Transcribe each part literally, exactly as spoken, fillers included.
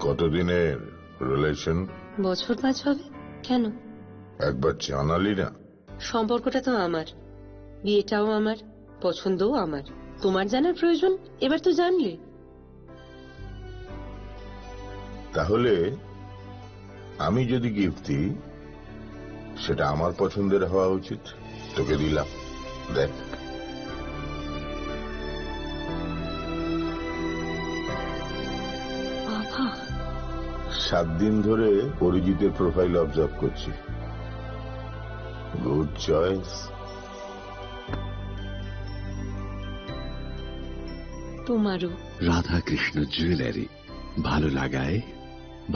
কতদিনের রিলেশন? বছর পাঁচ হবে। কেন? একবার জানালি না। সম্পর্কটা তো আমার, বিয়েটাও আমার, পছন্দও আমার। তোমার জানার প্রয়োজন? এবার তো জানলে। তাহলে আমি যদি গিফট দিই, সেটা আমার পছন্দের হওয়া উচিত। তোকে দিলাম, দেখ। বাবা। সাত দিন ধরে অরিজিতের প্রোফাইল অবজার্ভ করছি। Good choice. তোমারও। রাধাকৃষ্ণ জুয়েলারি, ভালো লাগায়,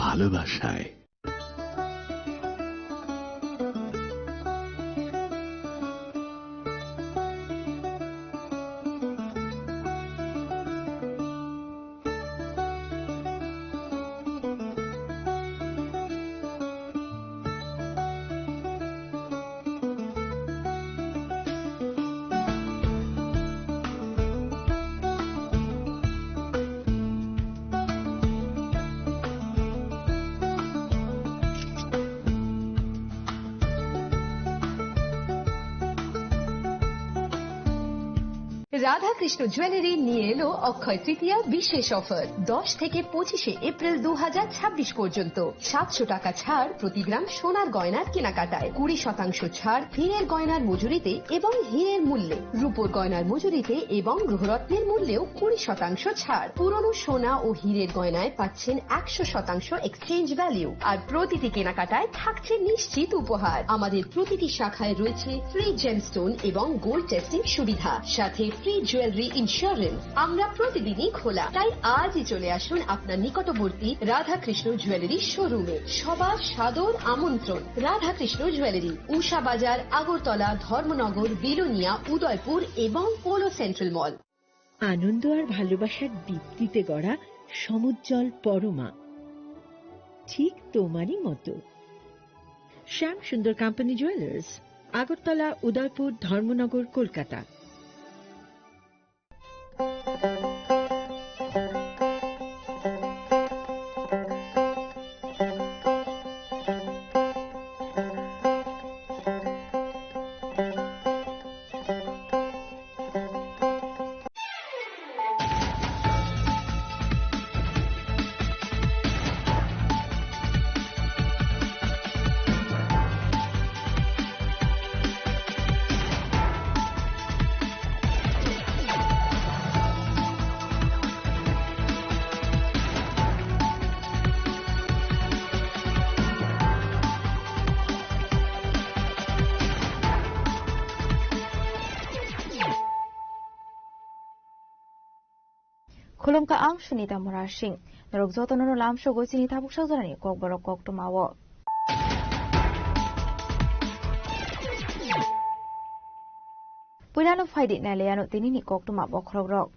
ভালোবাসায়। রাধাকৃষ্ণ জুয়েলারি নিয়ে এলো অক্ষয় তৃতীয়া বিশেষ অফার। দশ থেকে পঁচিশে এপ্রিল দু হাজার ছাব্বিশ পর্যন্ত সাতশো টাকা ছাড় প্রতি গ্রাম সোনার গয়নার কেনাকাটায়, কুড়ি শতাংশ ছাড় হীরের গয়নার মজুরিতে এবং হীরের মূল্যে, রূপোর গয়নার মজুরিতে এবং গৃহরত্নের মূল্যেও কুড়ি শতাংশ ছাড়। পুরনো সোনা ও হীরের গয়নায় পাচ্ছেন একশো শতাংশ এক্সচেঞ্জ ভ্যালু, আর প্রতিটি কেনাকাটায় থাকছে নিশ্চিত উপহার। আমাদের প্রতিটি শাখায় রয়েছে ফ্রি জেমস্টোন এবং গোল্ড টেস্টিং সুবিধা, সাথে ফ্রি জুয়েলারি ইন্স্যুরেন্স। আমরা প্রতিদিনই খোলা, তাই আজই চলে আসুন আপনার নিকটবর্তী রাধাকৃষ্ণ জুয়েলারি শোরুমে। সবার সাদর আমন্ত্রণ। রাধাকৃষ্ণ জুয়েলারি, উষা বাজার, আগরতলা, ধর্মনগর, বিলোনিয়া, উদয়পুর এবং পোলো সেন্ট্রাল মল। আনন্দ আর ভালোবাসার দীপ্তিতে গড়া সমুজ্জ্বল পরমা, ঠিক তোমারই মতো। শ্যাম সুন্দর কোম্পানি জুয়েলার্স, আগরতলা, উদয়পুর, ধর্মনগর, Kolkata. Khulumkha ang Sunita Murasing. Norok jotono no lamsogo chini tabuk sajorani kokborok koktwmao. Puilano phaidi nailaiano tinini koktwma bokhorokrok.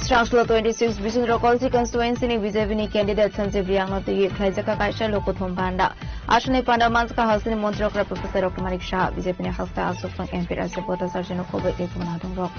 Srangsulo twenty six Bisondro Kolsi constituency ni B J P ni candidate Sanjib Riyang no twi khlaijak kaisa lok kuthum panda. Aswkni panda manjak kha hasteni montri okra Professor Doctor Manik Saha, B J P ni hasta aswk M P Rajya Bhattacharya no khobwi tei khumna dong rok.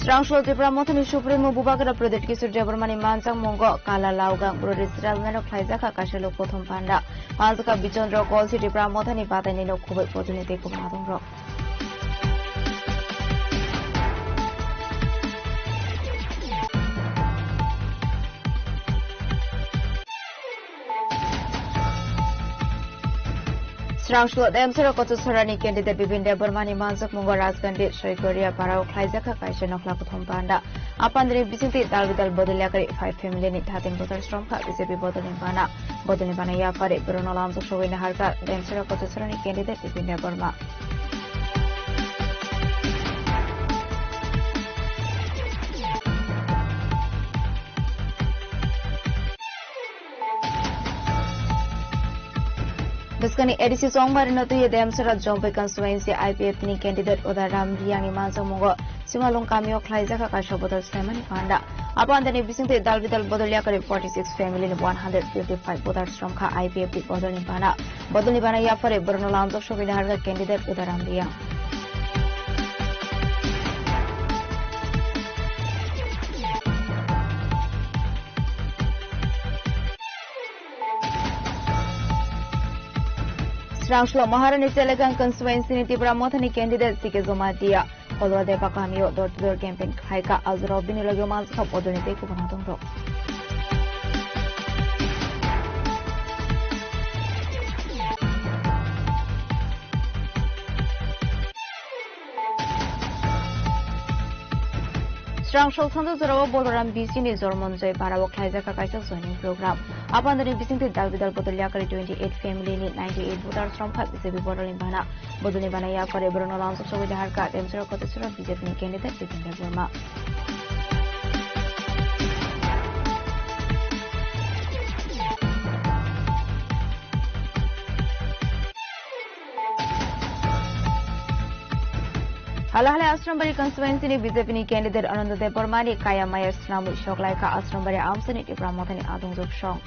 Srangsulo Tripura Mothani Supremo Bubagra Pradyot Kishore Debbarmani manjakmungo Kala Laugang Brother Israel Menok khlaijak kha kaisa lok kuthum panda. Manjak kha Bichondro Kolsi Tripura Mothani bataini lok khobwi bodolni tei kubun adongrok. Srangsulo Demsara Kochusarani candidate Bipin Debbarmani manjakmungo Rajgandhi Soigoria Parao khlaijak kha kaisa nokhla kuthum panda. Apandini bisingtwi dal bidal bodol yakari five family ni thatin bothar sromkha B J P bodolni bana. Bodolni bana yapari borokno lamjak sogwi naharkha Demsara Kochusarani candidate Bipin Debbarma. Bwskangni A D C Chongmari no twi Demsara Jompai constituency I P F ni candidate Udaram Riyangni manjakmungo Simalung kamio khlaijak kha kaisa bodol swlaimani panda. Abo andani bisingtwi dal bidal bodol yakarwi forty six family ni one hundred fifty five voters romkha I P F T bodolni bana. Bodolni bana yaphare borokno lamjak sogwi naharkha candidate Udaram Riyang. Srangsulo Maharani Telegang constituency ni Tipra Mothani candidate C K Jomatia. Kolwa Deba kamio door to door campaign khlaikha, ajorok bini logi manjakha bodolni tei kubun adongrok. Srangsul sanjak jorao Boloram B C ni Jormonjoy parao khlaijakha kaisa joining program. Abandani bisingtwi dal bidal bodol yakarwi twenty eight family ni ninety eight voters romkha B J P bodolni bana. Bodolni bana yaphare borokno lamjak sogwi naharkha Demchara Kotesura B J P ni candidate Jitendra Verma. Halahalai Asrambari constituency ni B J P ni candidate Ananda Debbarma ni kaya maya swnamwi soklaikha Asrambari amchani Tipra Mothani adongjwk song.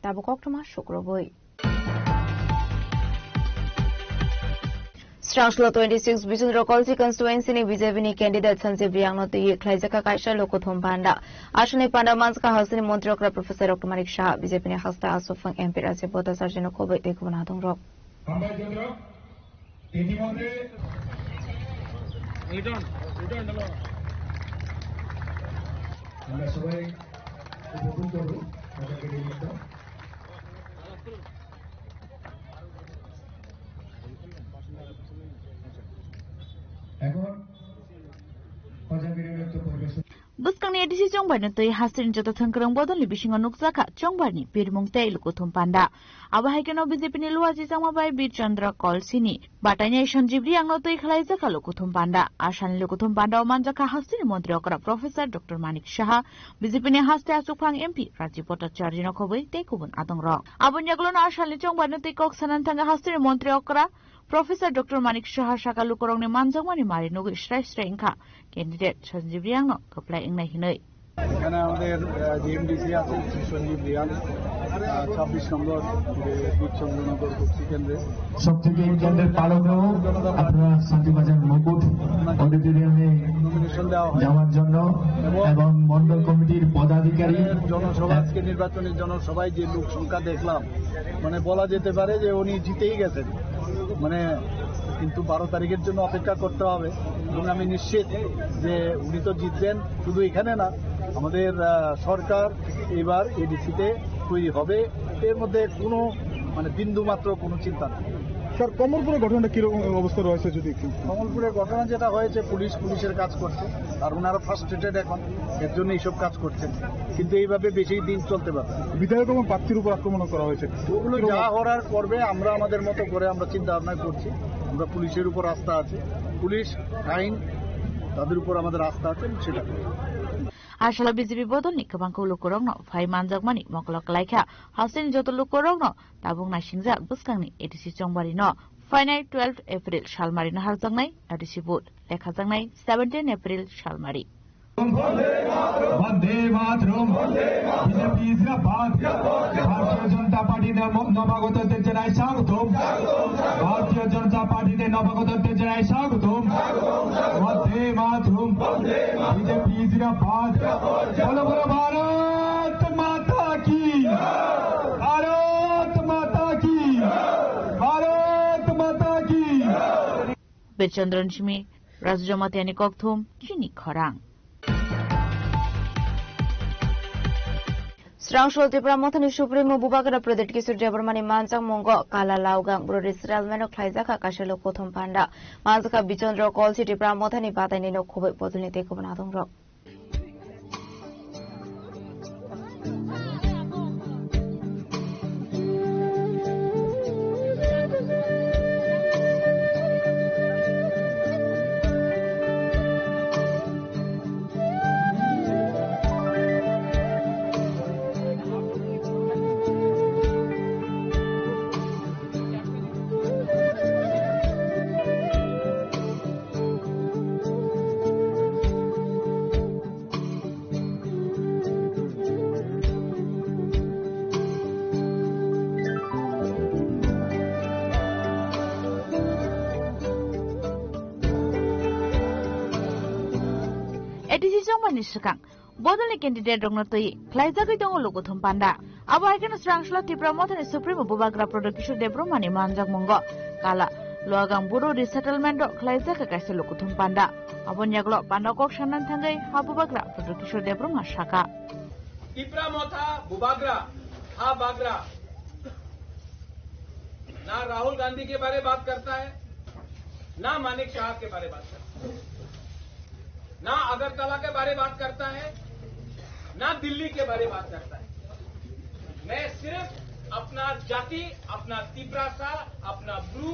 Tabuk koktwma sukrubwi. Srangsulo twenty six Bisundro Kolsi constituency ni B J P ni candidate Sanjib Riyang no twi khlaijakha kaisa lukuthum panda. Aswkni panda manjakha hasteni montri okra Professor Doctor Manik Saha, B J P ni hasta aswk phang M P Rajib Bhattacharya no khobwi tei kubun adongrok. Hambai Chandra, itimodhye আমরা সবাই উপভোগ করব। এখন প্রজাগিরির নৃত্য পরিবেশন। Bwskangni A D C chongbarni twi hasteni joto thwngkwrwng bodolni bisingo nukjakha chongbarni birmung tei lukuthum panda. Abo hai kheno B J P ni luachi changma bai Bir Chandra Kolsini batainai Sanjib Riyangno twi khlaijakha lukuthum panda. Asani lukuthum panda o manjakha hasteni montri okra Professor Doctor Manik Saha, B J P ni haste achukphang M P Rajib Bhattacharya no khobwi tei kubun adongrok. Aboni yagulono asani chongbarni twi kok sanani thangkha hasteni montri okra Professor Doctor Manik Saha saka lukurokni manjakmani mari nugwi srai srai wngkha candidate Sanjib Riyangno kwplai wngnai hinwi. এখানে আমাদের, আহ, যে এমডিসি আছে, শ্রী সঞ্জীব রিয়াং, আহ, ছাব্বিশ নম্বর, যে বীরচন্দ্রনগর বস্তি কেন্দ্রে। সব থেকে এই কেন্দ্রের পালকেও আপনারা শান্তিবাজার মুকুট অডিটোরিয়ামে নমিনেশন দেওয়া হয়। যাওয়ার জন্য এবং এবং মণ্ডল কমিটির পদাধিকারী এখানে জনসভা, আজকে নির্বাচনী জনসভায় যে লোক সংখ্যা দেখলাম, মানে, বলা যেতে পারে যে উনি জিতেই গেছেন, মানে, কিন্তু বারো তারিখের জন্য অপেক্ষা করতে হবে এবং আমি নিশ্চিত যে উনি তো জিতবেন, শুধু এখানে না, আমাদের, আহ, সরকার এবার এডিসিতে তৈরি হবে, এর মধ্যে কোনো, মানে, বিন্দু মাত্র কোনো চিন্তা নেই। স্যার, কমলপুরের ঘটনাটা কিরকম অবস্থা রয়েছে যদি একটু? কমলপুরের ঘটনা যেটা হয়েছে, পুলিশ পুলিশের কাজ করছে, আর ওনারা ফ্রাস্ট্রেটেড এখন, এর জন্য এইসব কাজ করছেন, কিন্তু এইভাবে বেশি দিন চলতে পারবে না। বিধায়ক এবং প্রার্থীর উপর আক্রমণ করা হয়েছে। ওগুলো যা করার করবে, আমরা আমাদের মতো করে আমরা চিন্তা ভাবনা করছি। আমরা পুলিশের উপর আস্থা আছে, পুলিশ আইন তাদের উপর আমাদের আস্থা আছে, সেটা করবে। Asalo B J P bodolni kwbangkuk lukurokno phai manjakmani mokolo kwlaikha. Hasteni joto lukurokno tabuk naisingjak bwskangni A D C chongbarino phainai twelve April salmarino harjaknai A D C vote lekhajaknai seventeen April salmari. Vande Mataram. B J P zindabad. Bharatiya Janata Party ne mo-, nobagoto te janai swagotom. Bharatiya Janata Party ne nobagoto te janai swagotom. Vande Mataram. B J P zindabad. Bolo bolo Bharat Mata ki. Bharat Mata ki. Bharat Mata ki. Birchandran Simi, Raju Jamatia ni kokthum, chini khorang. Srangsul Tipra Mothani Supremo Bubagra Pradyot Kishore Debbarmani manjakmungo Kala Laugang Brori Israel meno khlaijakha kaisa lukuthum panda. Manjakha Bichandra Kolsi Tipra Mothani batainino khobwi bodolni tei kubun adongrok. A D C chongmani swkang bodolni candidate rokno twi khlaijagwi tongo lukuthum panda. Abo hai kheno Srangsla Tipra Mothani Supremo Bubagra Pradyot Kishore Debbarmani manjakmungo Kala Luagang Boro Resettlement o khlaijak kaisa lukuthum panda. Aboni yagulo panda kok sanani thangwi ha Bubagra Pradyot Kishore Debbarma sakha. Tipra Motha Bubagra, ha Bagra, ना राहुल गांधी के बारे बात करता है, ना मानिक शाह के बारे बात करता है, ना अगरतला के बारे बात करता है, ना दिल्ली के बारे बात करता है। मैं सिर्फ अपना जाति, अपना तिपरासा, अपना ब्रू,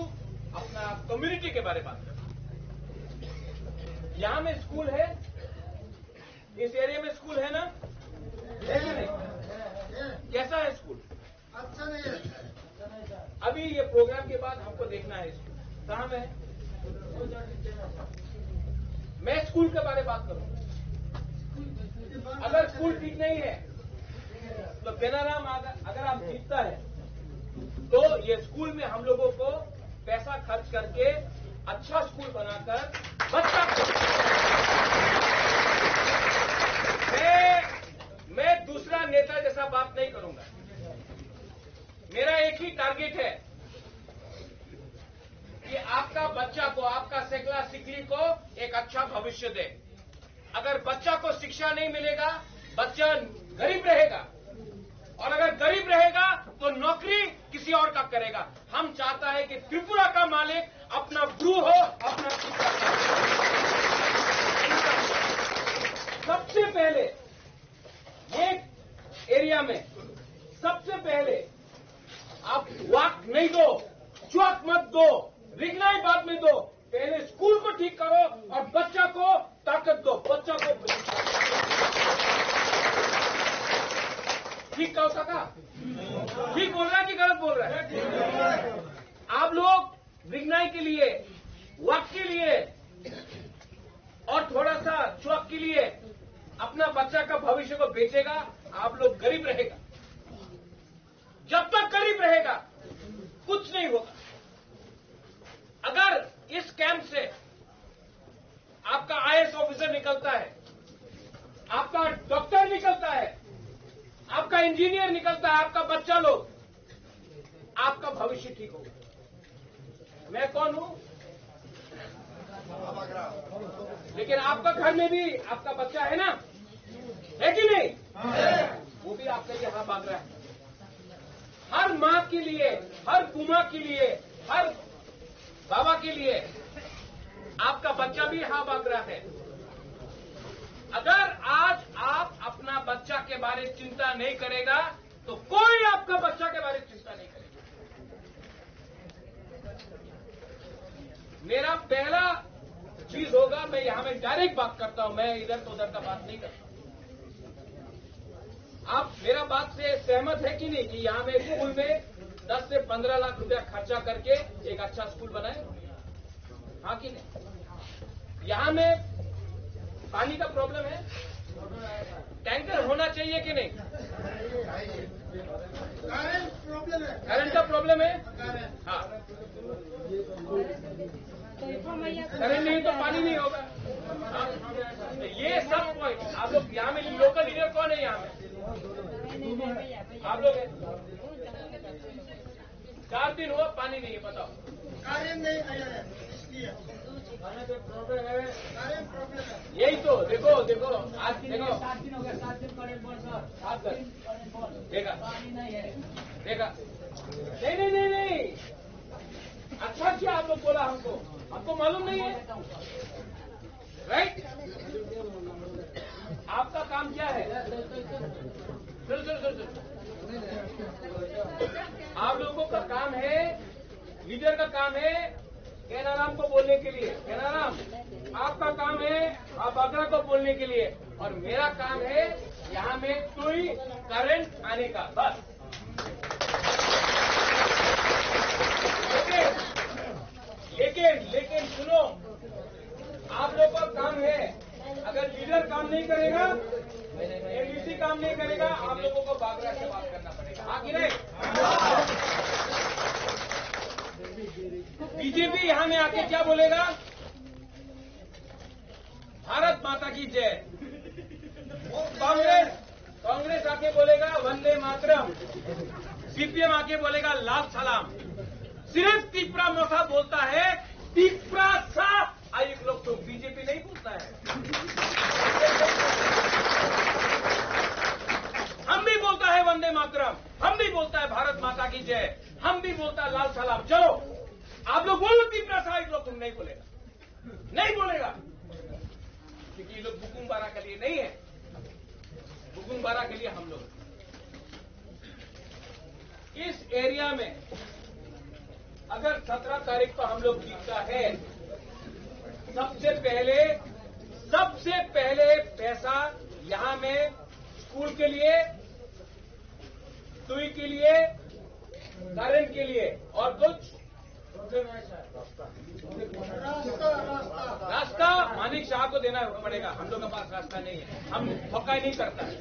अपना कम्युनिटी के बारे बात करता हूँ। यहाँ में स्कूल है, इस एरिया में स्कूल है ना? है कि नहीं? कैसा है स्कूल? अच्छा नहीं है। अभी ये प्रोग्राम के बाद हमको देखना है स्कूल कहाँ में है। मैं स्कूल के बारे बात करूँ, अगर स्कूल ठीक नहीं है तो तेनाराम अगर, अगर आप जीतता है तो ये स्कूल में हम लोगों को पैसा खर्च करके अच्छा स्कूल बनाकर बच्चा को, मैं, मैं दूसरा नेता जैसा बात नहीं करूंगा। मेरा एक ही टारगेट है कि आपका बच्चा को, आपका सेकला सिकली को एक अच्छा भविष्य दे। अगर बच्चा को शिक्षा नहीं मिलेगा, बच्चा गरीब रहेगा, और अगर गरीब रहेगा तो नौकरी किसी और का करेगा। हम चाहता है कि त्रिपुरा का मालिक अपना ब्रू हो, अपना त्रिपुरा का। सबसे पहले ये एरिया में सबसे पहले आप वाक नहीं दो, चुआक मत दो, रिगनाई बाद में दो। पहले स्कूल को ठीक करो और बच्चा को ताकत दो, बच्चा को। ठीक कहा उसका? ठीक बोल रहा है कि गलत बोल रहा है? आप लोग रिगनाई के लिए, वाक के लिए और थोड़ा सा चुआक के लिए अपना बच्चा का भविष्य को बेचेगा, आप लोग गरीब रहेगा। जब तक गरीब रहेगा, कुछ नहीं होगा। अगर इस कैंप से आपका आईएएस ऑफिसर निकलता है, आपका डॉक्टर निकलता है, आपका इंजीनियर निकलता है, आपका बच्चा लोग, आपका भविष्य ठीक होगा। मैं कौन हूँ? लेकिन आपका घर में भी आपका बच्चा है ना, है कि नहीं? वो भी आपके लिए हाँ मांग रहा है। हर माँ के लिए, हर बुआ के लिए, हर बाबा के लिए आपका बच्चा भी हाँ मांग रहा है। अगर आज आप अपना बच्चा के बारे चिंता नहीं करेगा तो कोई आपका बच्चा के बारे चिंता नहीं करेगा। मेरा पहला चीज होगा, मैं यहाँ में डायरेक्ट बात करता हूँ, मैं इधर तो उधर का बात नहीं करता। आप मेरा बात से सहमत है कि नहीं कि यहाँ में स्कूल में दस से पन्द्रह लाख रुपया खर्चा करके एक अच्छा स्कूल बनाए? हाँ कि नहीं? यहाँ में पानी का प्रॉब्लम है, टैंकर होना चाहिए कि नहीं? करंट प्रॉब्लम है। करंट का प्रॉब्लम है। हाँ, करंट नहीं तो पानी नहीं होगा। हाँ? तो ये सब पॉइंट आप लोग यहाँ में लोकल लीडर कौन है यहाँ में? आप लोग हैं? चार दिन हुआ पानी नहीं है, बताओ। करंट नहीं आया है, इसलिए। करंट प्रॉब्लम है। यही तो देखो, देखो, आज देखो। सात दिन हो गया, सात दिन करंट बंद सर। सात दिन। देखा? पानी नहीं है। देखा? नहीं, नहीं, नहीं, नहीं। अच्छा किया आप लोग बोला हमको, हमको मालूम नहीं है। राइट? आपका काम क्या है? सुन, सुन, सुन, सुन। आप लोगों का काम है, लीडर का काम है केनाराम को बोलने के लिए। केनाराम, आपका काम है बागरा को बोलने के लिए, और मेरा काम है यहाँ में कोई करंट आने का, बस। लेकिन, लेकिन, लेकिन सुनो, आप लोग का काम है, अगर लीडर काम नहीं करेगा, एमडीसी काम नहीं करेगा, आप लोगों को बागरा से बात करना पड़ेगा। हाँ कि नहीं? बीजेपी यहाँ में आके क्या बोलेगा? भारत माता की जय। कांग्रेस, कांग्रेस आके बोलेगा वंदे मातरम, सीपीएम आके बोलेगा लाल सलाम। सिर्फ तिपरा मोसा बोलता है, तिपरा सा। आ, एक लोग तो बीजेपी नहीं बोलता है। हम भी बोलता है वंदे मातरम, हम भी बोलता है भारत माता की जय, हम भी बोलता है लाल सलाम। चलो, आप लोग बोलो तिपरा सा, एक लोग तुम नहीं बोलेगा। नहीं बोलेगा, क्योंकि ये लोग बुकुम बारा के लिए नहीं है, बुकुम बारा के लिए हम लोग। इस एरिया में अगर सत्रह तारीख को हम लोग जीतता है, सबसे पहले, सबसे पहले पैसा यहाँ में स्कूल के लिए, तुई के लिए, करंट के लिए और कुछ रास्ता मानिक शाह को देना पड़ेगा, हम लोग के पास रास्ता नहीं है, हम धोखा नहीं करता है।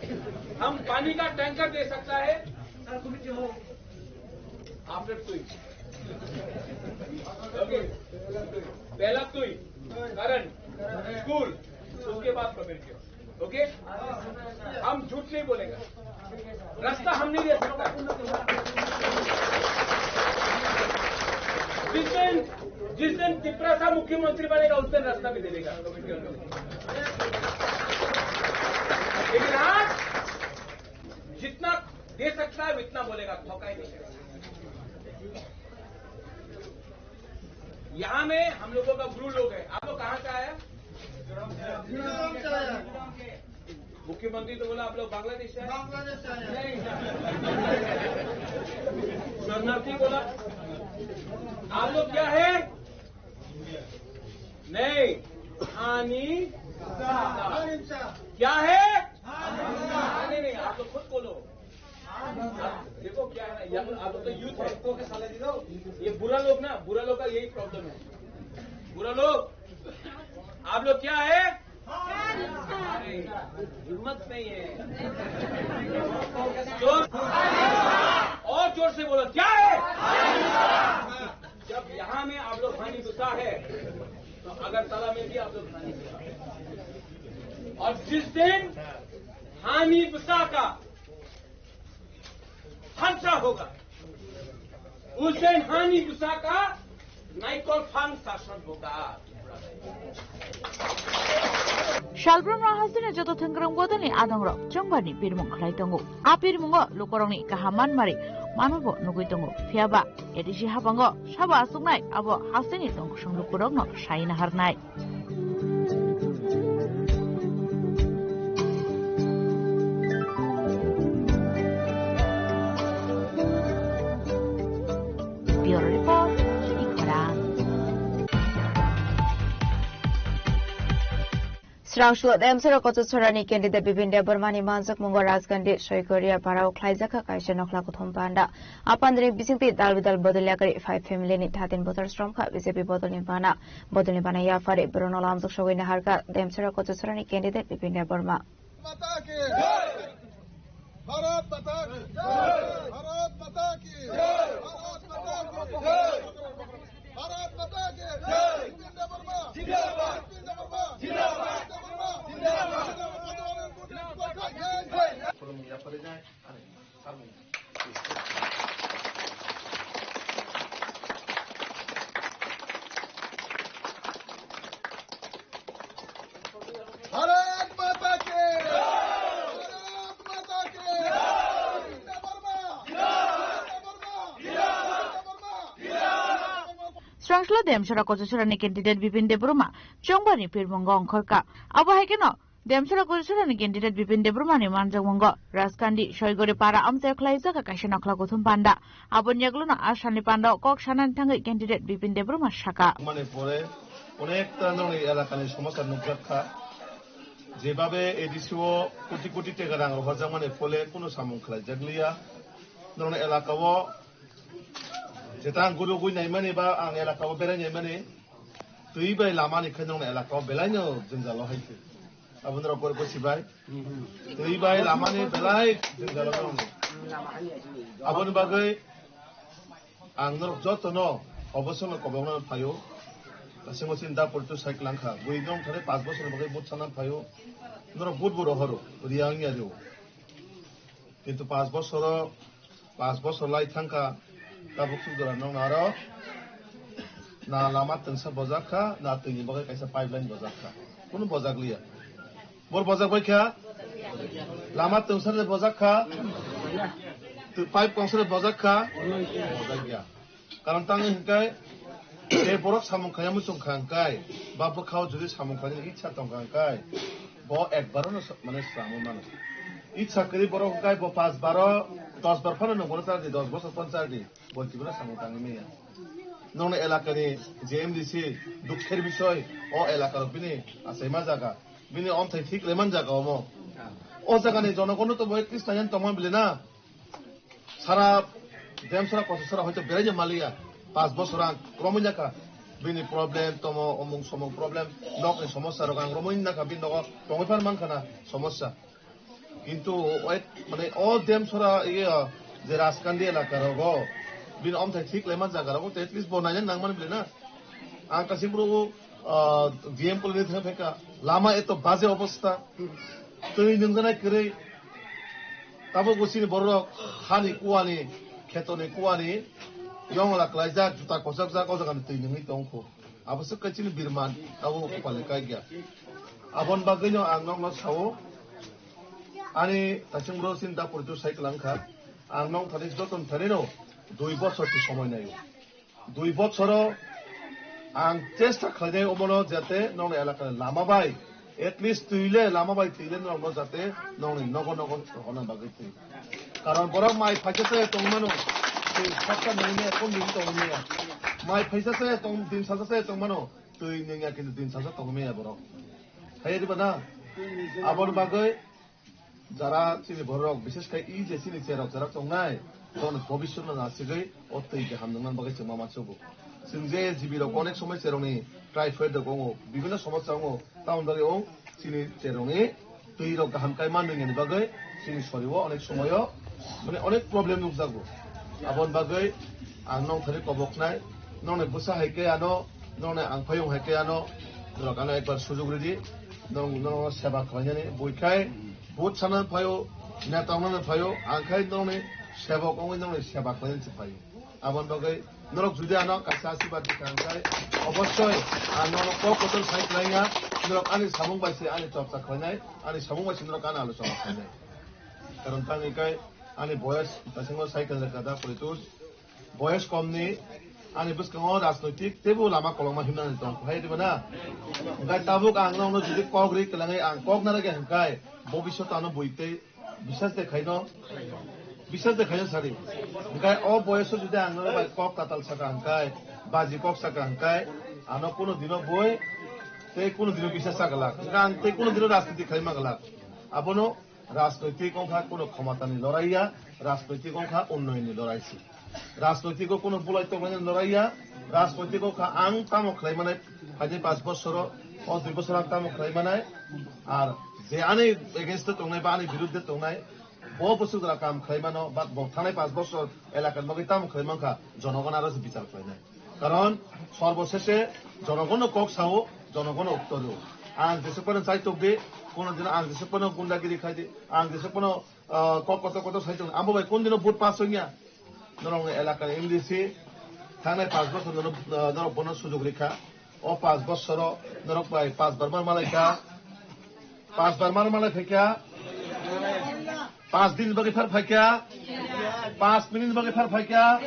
हम पानी का टैंकर दे सकता है। आप लोग तो ही। ओके, पहला तो ही, करंट, स्कूल, उसके बाद कमेंट किया। ओके, हम झूठ नहीं बोलेगा, रास्ता हम नहीं दे सकता। जिस दिन, जिस दिन तिपरा सा मुख्यमंत्री बनेगा, उस दिन रास्ता भी दे देगा। लेकिन आज जितना दे सकता है, उतना बोलेगा, धोखा ही नहीं करेगा। यहाँ में हम लोगों का गुरु लोग है। आप लोग कहाँ से आया? मुख्यमंत्री तो बोला आप लोग बांग्लादेश से आए? बांग्लादेश से आए। नहीं। शरणार्थी बोला। आप लोग क्या है? नहीं। हानि। क्या है? हानि। नहीं, आप लोग खुद बोलो। देखो क्या है ना, ये आप लोग तो यूथ है। ये बुरा लोग ना, बुरा लोग का यही प्रॉब्लम है। बुरा लोग, आप लोग क्या है? नहीं, हिम्मत नहीं है। जोर, और जोर से बोलो, क्या है? जब यहाँ में आप लोग हानि गुस्सा है, तो अगरतला में भी आप लोग हानि गुस्सा है। और जिस दिन हानि गुस्सा का फंसा होगा, उस दिन हानि गुस्सा का नाइकल फांग शासन होगा। Salbrum rok hasteni joto thwngkwrwng bodolni adongrok chongbarni pirmung khlai tongo. A pirmungo lukurokni kaham manmari manobo nugwi tongo. Phiyaba A D C habango sabo achuknai abo hasteni tongkosong lukurokno sai naharnai. Bureau Report, Chini Khorang. Srangsulo Demsara Kochuchorani candidate Bipin Debbarmani manjakmungo Rajgandhi Soigoria Parao khlaijakha kaisa nokhla kuthum panda. Apandri bisingtwi dal bidal bodol yakari five family ni thatin bothor sromkha B J P bodolni bana. Bodolni bana yaphari borokno lamjak sogwi naharkha Demsara Kochuchorani candidate Bipin Debbarma. माता की जय। भारत माता की जय। भारत माता की जय। भारत माता की जय। भारत माता की जय। जिंदाबाद। जिंदाबाद। जिंदाबाद। जिंदाबाद। जिंदाबाद। भारत माता की। भारत माता की। जिंदा बर्मा। जिंदा बर्मा। जिंदा Burma. Srangsulo Demsara Kochuchorani candidate Bipin Debbarma chongbarni pirmungo ongkhorkha. Abo hai kheno Demsara Kochuchorani candidate Bipin Debbarmani manjakmungo Rajgandhi Soigori Para amchaio khlaijak kaisa nokhla kuthum panda. Aboni yagulono a salni pandao kok sanani thangwi candidate Bipin Debbarma sakha. Mane pore onekta norokni elakani somosa nukjak kha. Jebabe A D C o koti koti teka rang rohorjakmani phole kunu samung khlaijak liya. Norokni elakao jeta ang gurugwi naimani ba ang elakao berai naimani, twi bai lamani khe norokni elakao belaino jwngjalo hai khe. Abo norok pore pore sibai. Twi bai lamani belai jwngjalo norokni. Aboni bagwi ang norok jotono obosono kobokno phaio. Asing asing da poritu cycle langkha. Bui nong thani panch bosorni bagwi vote sana phaio. Norok vote bo rohoro, riya wngya rw. Kintu panch bosoro, panch bosor lai thangkha, tabuk suk jora nokno aro na lama twngsa bojak kha, na twini bagwi kaisa pipeline bojak kha. Kunu bojak liya. Bor bojak bai kha? Lama twngsa de bojak kha? Tw-, pipe kongsa de bojak kha? Bojak ya. Karon tangwi hwnkhe, je borok samung khaina muchung kha hwnkhe, ba bwkhao jodi samung khaina ichha tong kha hwnkhe, bo ekbaro no sa-, mane swrangwi mano. Ichha kwrwi borok hwnkhe bo panch baro, dos bar phano nungbo chardi, dos bosor phano chardi, bo tibino samung tangwi manya. Nokni elakani je M D C dukher bisoi, o elaka rok bini achaima jaga, bini omthai thik lemani jaga omo. O jagani jonogonno to bo at least naiyan tongma bile na. Sara Demsora Kochasora hoito beraina maliya, panch bosor ang romwi nakha, bini problem tomo, omung somung problem, nokni somosya rok ang romwi nakha, bini nogo tongwi phan mankha na somosya. Kintu o, mane o Demsora, iye, je Rajkandi elaka rogo, bini omthai thik laiman jaga rogo, at least bo naina nangmani bile na. Ang kaisa bro, ah, D M Colony thang phaikha, lama eto baje obostha, twi nungjanai kwrwi, tabuk bo chini borok hani kuwani, khetoni kuwani, yongla klaijak, juta kochokjak, o jagani twi nungwi tongkho. Abo swk kai chini birman, abo kupalni kaikya. Aboni bagwino ang nokno sao, ani tachwng bro chini da poritu sai kwlangkha, ang nong thani joton thanino dui bochor si somoi naio. Dui bochoro ang chesta khlainai omono jate nokni elakani lama bai, at least twi le lama bai twi le nokno jate nokni nogo nogo rohorna bagwi twi. Karon borok mai phaisa se tongmano, twi sakta nangni ekon din tongmaya. Mai phaisa se tong, din sasa se tongmano, twi nangya kintu din sasa tongmaya borok. Hai diba na? Aboni bagwi jara chini borok, bises khai i je chini cherok cherok tongnai, bono bobiswt no nasigwi o twi kaham nungna bagwi chwngma mansugo. Chwng je G B rok onek somoi cherokni typhoid rok wngo, bibhinno somosya wngo, tamoni bagwi o chini cherokni twi rok kaham kai man nungni bagwi chini sorio onek somoyo mane onek problem nukjago. Aboni bagwi ang nong thani koboknai, nongni bwsa hai khe ano, nongni ang phayung hai khe ano, norok ano ekbar sujuk ridi, nong, nong seba khlainani, buikhai, Vote sana phaio, neta wngnani phaio, ang khai nokni sebok wngwi nokni seba khlainani se phaio. Aboni bagwi norok jodi ano kaisa asirwad rikha hwnkhe, obossoi ang nono kok kotor sai khlaiya, norok ani samung bai se ani chorcha khlainai, ani samung bai se norok ano alochona khlainai. Karon tangwi kai ani boyes bisingo cycle rikha da poritus, boyes komni ani bwskango rajnoitik teibo lama kolokma himnani tong, hai diba na? Hwnkhe tabuk ang nokno jodi kok ri kwlangwi ang kok narwkya hwnkhe, bobiswt ano bui tei bisas de khaino, bisas de khaino sari. Hwnkhe o boyoso jodi ang nono bai kok tatal saka hwnkhe, baji kok saka hwnkhe, ano kuno dino bui tei kuno dino bisas sa glak. Hwnkhe ang tei kuno dino rajniti khlaima glak. Abono Rajnoitik wngkha kuno khomotani lorai ya, rajnoitik wngkha unnayonni lorai se. Rajnoitiko kuno bulai tongmani lorai ya, rajnoitik wngkha ang tamo khlai manai, phaini panch bosoro, o dui bosor ang tamo khlai manai, ar je ani against o tongnai ba ani birudde tongnai, bo bwswk jora kam khlai mano, ba bo thangnai panch bosor elakani bagwi tamo khlai mankha, jonogon aro se bichar khlainai. Karon sorbo sese jonogonno kok sao, jonogonno uttor rwo. Ang jesuk phano chaitok di, kono dino ang jesuk phano gundagiri khai di, ang jesuk phano, ah, kok kotor kotor sai tong. Amo bai kon dino vote pass wngya. Norok ni elaka ni M D C thangnai panch bosor norok, ah, norok bono sujok rikha. O panch bosoro norok bai panch bar mar malai kha. Panch bar mar malai phaikha. Panch din bagwi phar phaikha. Panch minute bagwi phar phaikha.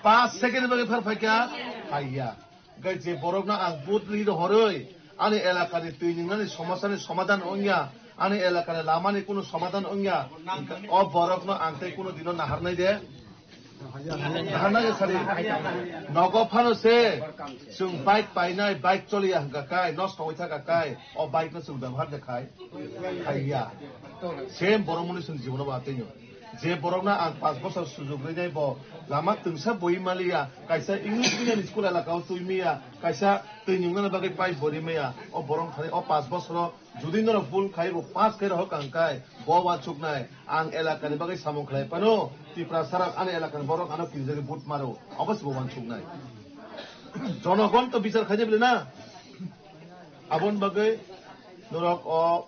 Panch second bagwi phar phaikha. Phaiya. Hwnkhe je borokno ang vote ri rohorwi ani elakani twi ningnani somasani somadhan wngya, ani elakani lamani kunu somadhan wngya, o borokno ang tei kunu dino naharnai de. Naharnai de sari. Nogo phano se chwng bike painai, bike choliya hwnkha kai, nosto wngwi thaka kai, o bike no chwng bebohar de khai. Khaiya. Same borok mwnwi chwng jibono ba teinw. Je borokno ang panch bosor sujok rinai bo lama twngsa bui maliya, kaisa English medium school elaka o twi miya, kaisa twi nungnani bagwi pipe bo ri maya, o borok thani o panch bosoro jodi norok bul khai bo pass khai rohor kang kai, bo uansuknai ang elakani bagwi samung khlai phano Tiprasa rok ani elakani borok ano kirijagwi vote maro, obo se bo uansuknai. Jonogon to bichar khaide bole na? Aboni bagwi norok o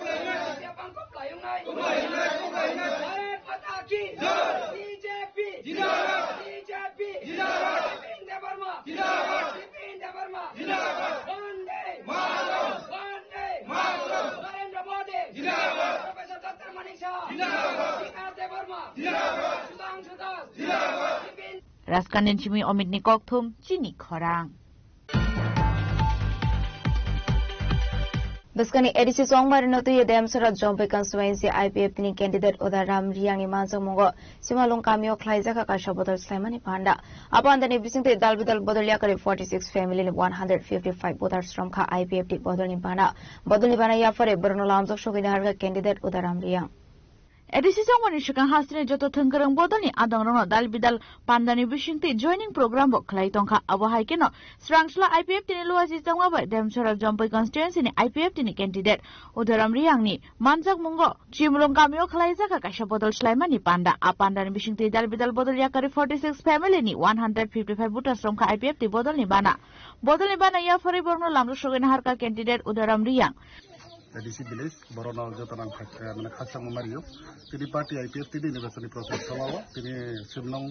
Bangkok layung nai. Bharat Mata ki. Jai. B J P. Jindabad. B J P. Jindabad. Bipin Debbarma. Jindabad. Bipin Debbarma. Jindabad. Vande. Mataram. Vande. Mataram. Narendra Modi. Jindabad. Professor Doctor Manik Saha. Jindabad. Srikant Debbarma. Jindabad. Sudhanshu Das. Jindabad. Bipin. Raskandin simi Omit ni kokthum, chini khorang. Bwskangni A D C Chongmari no twi Demsora Jompui constituency I P F T ni candidate Udaram Riyang ni manjakmungo Simalung kamio khlaijak kha kaisa bodol swlaimani panda. A pandani bisingtwi dal bidal bodol yakarwi forty six family ni one hundred fifty five voters romkha I P F T bodolni bana. Bodolni bana yaphare borokno lamjak sogwini harkha candidate Udaram Riyang. A D C Chongmani swkang hasteni joto thwngkwrwng bodolni adongrokno dal bidal pandani bisingtwi joining program bo khlai tongkha. Abo hai kheno swrangsla I P F T ni Luachi Chongma bai Demsora Jompui constituency ni I P F T ni candidate Udaram Riyang ni manjakmungo Chimlung kamio khlaijak kha kaisa bodol swlaimani panda. A pandani bisingtwi dal bidal bodol yakarwi forty six family ni one hundred fifty five voters romkha I P F T bodolni bana. Bodolni bana yapharwi borokno lamjak sogwini harkha candidate Udaram Riyang. A D C village, borokno joto nang khak-, eh, mane khakchangma mario. Tini party I P F T ni nirbachani prochar chalao. Tini Simlong,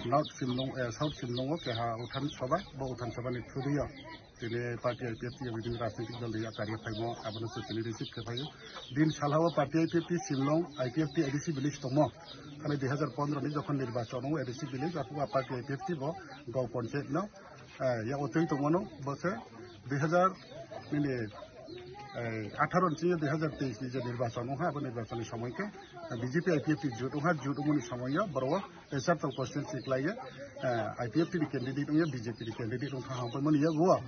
North Simlong, eh, South Simlong o keha Uthan Sabha, bo Uthan Sabha ni thudui o. Tini party I P F T o bini rajnitik dol ya kari phaimo, abono se tini receive khe phaio. Din salhao party I P F T Simlong, I P F T A D C village tongmo. Khani dui hazar pondro ni jokhon nirbachon o A D C village, aphuru party I P F T bo Gao Panchayat no Eh, ya otwi tongmano, bo se dui hazar nini, eh, atharo ni sini dui hazar teis ni je nirbachon wngkha, abo nirbachon ni somoi khe, eh, B J P I P F T jut wngkha, jut wngmani somoi yo borok o Pechartok constituency khlai ye, eh, I P F T ni candidate wngya, B J P ni candidate wngkha, hang paimani yago.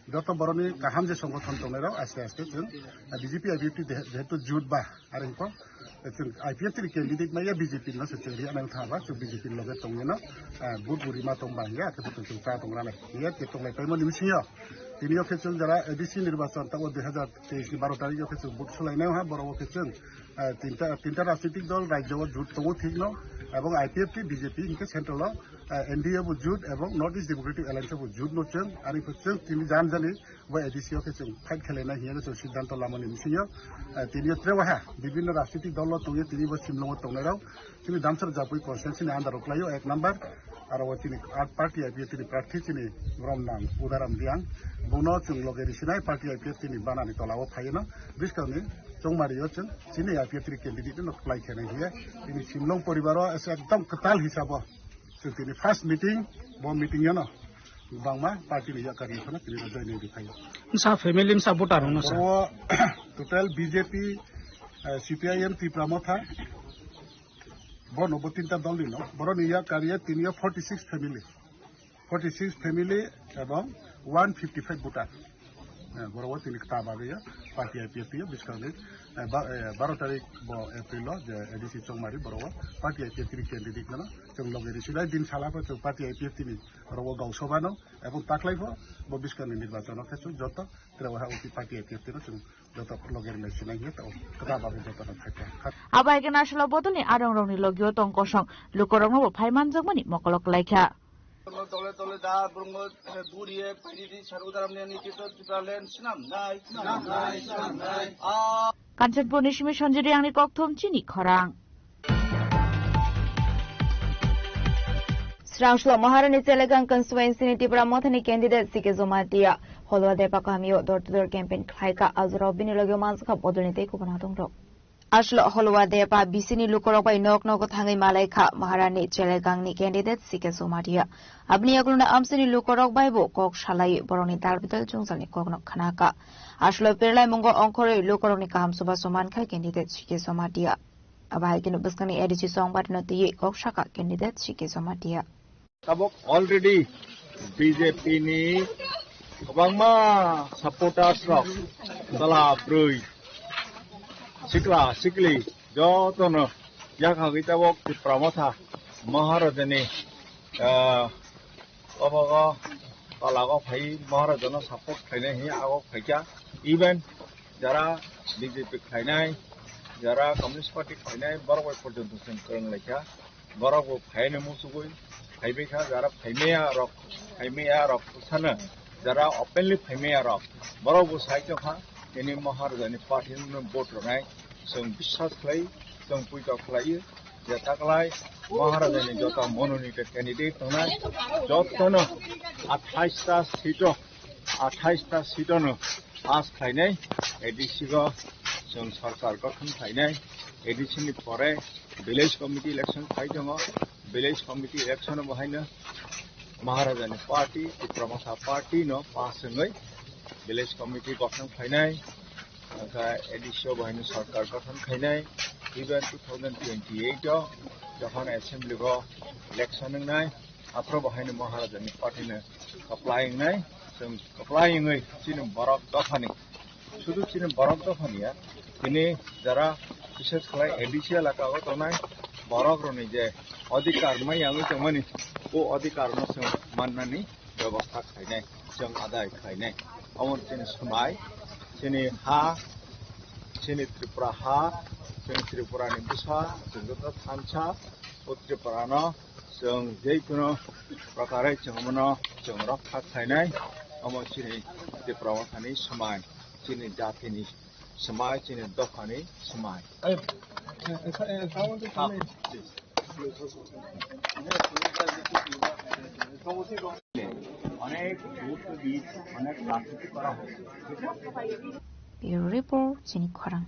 Joto borok ni kaham je songgothon tongnai rok aste aste chwng, eh, B J P I P F T de-, jehetu jut ba, Are hwnkhe chwng I P F T ni candidate maya B J P no se chwng ri anang thangba chwng B J P ni loge tongwi no, ah, vote bo rima tong ba hiya, khe bo chwng cha tong rana hiya, tei tonglai paimani bisingo. Tini o khe chwng jara A D C nirbachon tongo dui hazar teis ni baro tarikh o khe chwng vote sulainai ha, borok o khe chwng, ah, tinta, tinta rajnitik dol rajyo o jut tongo thik no, ebong I P F T, B J P hinkhe central o, ah, N D A bo jut ebong North East Democratic Alliance bo jut no chwng, ani khe chwng tini jan jani Bo A D C o khe chwng fight khlainai hiya no chwng siddhanto lamani bisingo, eh, tini o tre waha bibinno rajnitik dol o tongwi tini bo Simlongo tongnai rok chini Damsara Japui constituency ni under o khlaio ek number, aro o chini art party I P F T ni prarthi chini Romnang Udaram Riang, bono chwng loge risinai party I P F T ni banani tola o phaino bwskangni chongmari o chwng chini I P F T ni candidate no khlai khenai hiya tini Simlong poribar o ekdom kwtal hisabo. Chwng tini first meeting, bo meeting yano bangma party ni yakari phano tini rajai ni rikhayo. Msa family msa voter no sa. Oro total B J P, eh, C P I M Tipra Motha, bono bo tinta dol ni no. Boroni yakari ya tini ya forty six family. Forty six family ebong one fifty five voter. Eh, borok o tini kta bagwi party I P F T o bwskangni, eh, ba-, eh, baro tarik bo April o je A D C Chongmari borok o party I P F T ni candidate no chwng loge risi lai din sala pho chwng party I P F T ni borok o gausoba no ebong taklai pho bo bwskangni nirbachon o khe chwng joto tre waha uti party I P F T no chwng joto loge rwlai sinai hiya tao kta bagwi joto no phaikha. Abo hai khe naisalo bodolni adongrokni logio tong kosong lukurokno bo phai manjakmani mokolo klaikha. Dole dole da brungo buriye paidi di saru daram ne ni kito Tipraland sinam nai. Sinam nai, sinam nai. Ah. Kanchanpurni simi Sanjay Reangni kokthum chini khorang. Srangshlo Maharani Chelegang constituency ni Tipra Mothani candidate C K Jomatia Holwa Depa kamio door to door campaign khlaika, ajorao bini logio manjakha bodolni tei kubun adongrok. Aslo Holwa Depa bisini lukurok bai nok nogo thangwi malaikha Maharani Chelegangni candidate C K Jomatia. Aboni yagulono amsini lukurok bai bo kok salai borokni dal bidal jwngjalni kokno khnaka. Aslo pirlai mungo ongkhorwi lukurokni kaham chubachu mankha candidate C K Jomatia. Abo hai kheno bwskangni A D C chongbarino twiwi kok saka candidate C K Jomatia. Tabok already B J P ni kwbangma supporters rok, chwla bwrwi, sikla sikli jotono yakhagwi tabok Tipra Motha Maharajani, ah, obogo tolago phai Maharajano support khlainai hinwi abo phaikha. Even jara B J P khlainai, jara Communist Party khlainai, borok bai porjonto chwng kwrwng laikha. Borok bo phaino muchugwi phaibai kha, jara phaimaya rok, phaimaya rok sano, jara openly phaimaya rok, borok bo sai tongkha, tini Maharajani party no vote rwnai, chwng biswas khlai, chwng puito khlai, je taklai Maharajani joto mononito candidate tongnai, jotono athais ta seat o, athais ta seat o no pass khlainai, A D C go chwng sarkar gothon khlainai, A D C ni pore village committee election khai tongo, village committee election bo haino Maharajani party, Tipra Motha party no pass wngwi village committee gothon khlainai, hwnkhe A D C o bo haino sarkar gothon khlainai, even two thousand twenty eight o jokhon assembly go election wngnai, aphuru bo haino Maharajani party no kwplai wngnai, chwng kwplai wngwi chini borok dophani, sudu chini borok dophani ya, tini jara bises khlai A D C elaka o tongnai borok rokni je adhikar maya wngwi tongmani, o adhikar no chwng mannani bebostha khlainai, chwng adai khlainai. Omo chini swmai, chini ha, chini Tripura ha, chini Tripura ni bwsa, chwng joto thansa, o Tripura no chwng je kuno prokare chwng omono chwng rokha khlainai, omo chini Tipra Mothani swmai, chini jatini swmai, chini dophani swmai. অনেক গুরুত্ব দিয়ে অনেক রাজনীতি করা হয়। Bureau Report, chini khorang.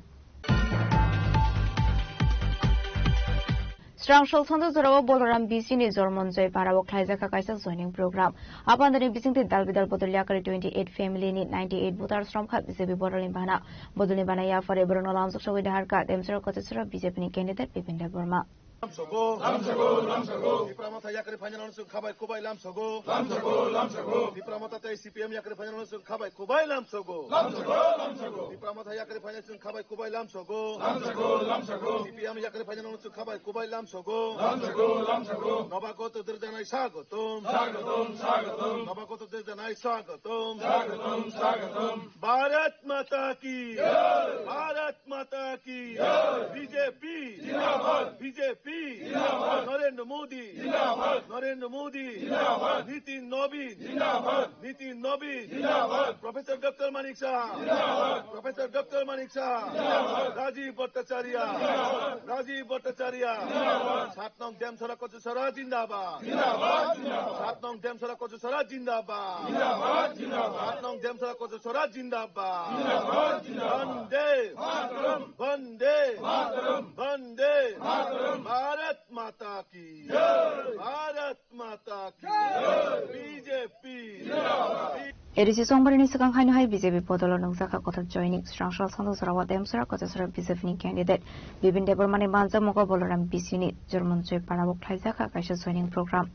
Srangshol Sando jorao Boloram B C ni Jormonjoi parao khlaijakha kaisa joining program. Apandani bisingtwi dal bidal bodol yakari twenty eight family ni ninety eight voters romkha B J P bodolni bana. Bodolni bana yaphare borokno lamjak sogwi daharkha Demsora Kochesora B J P ni candidate Bipin Debbarma. Lamsogo. Lamsogo, lamsogo. Tipra Motha yakari phainani chwng khabai kubai lamsogo. Lamsogo, lamsogo. Tipra Motha tei C P M yakari phainani chwng khabai kubai lamsogo. Lamsogo, lamsogo. Tipra Motha yakari phainani chwng khabai kubai lamsogo. Lamsogo, lamsogo. C P M yakari phainani chwng khabai kubai lamsogo. Lamsogo, lamsogo. Nobagoto dirjanai swagotom. Swagotom, swagotom. Nobagoto dirjanai swagotom. Swagotom, swagotom. Bharat Mata ki. Jai. Bharat Mata ki. Jai. B J P. Zindabad. B J P. Zindabad. Narendra Modi. Zindabad. Narendra Modi. Zindabad. Nitin Nobin. Zindabad. Nitin Nobin. Zindabad. Professor Doctor Manik Saha. Zindabad. Professor Doctor Manik Saha. Zindabad. Rajiv Bhattacharya. Zindabad. Rajiv Bhattacharya. Zindabad. Sat nong Demsora Kochesora zindabad. Zindabad, zindabad. Sat nong Demsora Kochesora zindabad. Zindabad, zindabad. Sat nong Demsora Kochesora zindabad. Zindabad, zindabad. Vande. Mataram. Vande. Mataram. Vande. Mataram. Bharat Mata ki. Jai. Bharat Mata ki. Jai. B J P. Zindabad. A D C chongbarini swkang haino hai B J P bodolo nungjakha kothok joining. Srangshol Sando jorao Demsora Kochesora B J P ni candidate Bipin Debbarmani manjakmung Boloram B C ni Jormonjoi parao khlaijakha kaisa joining program.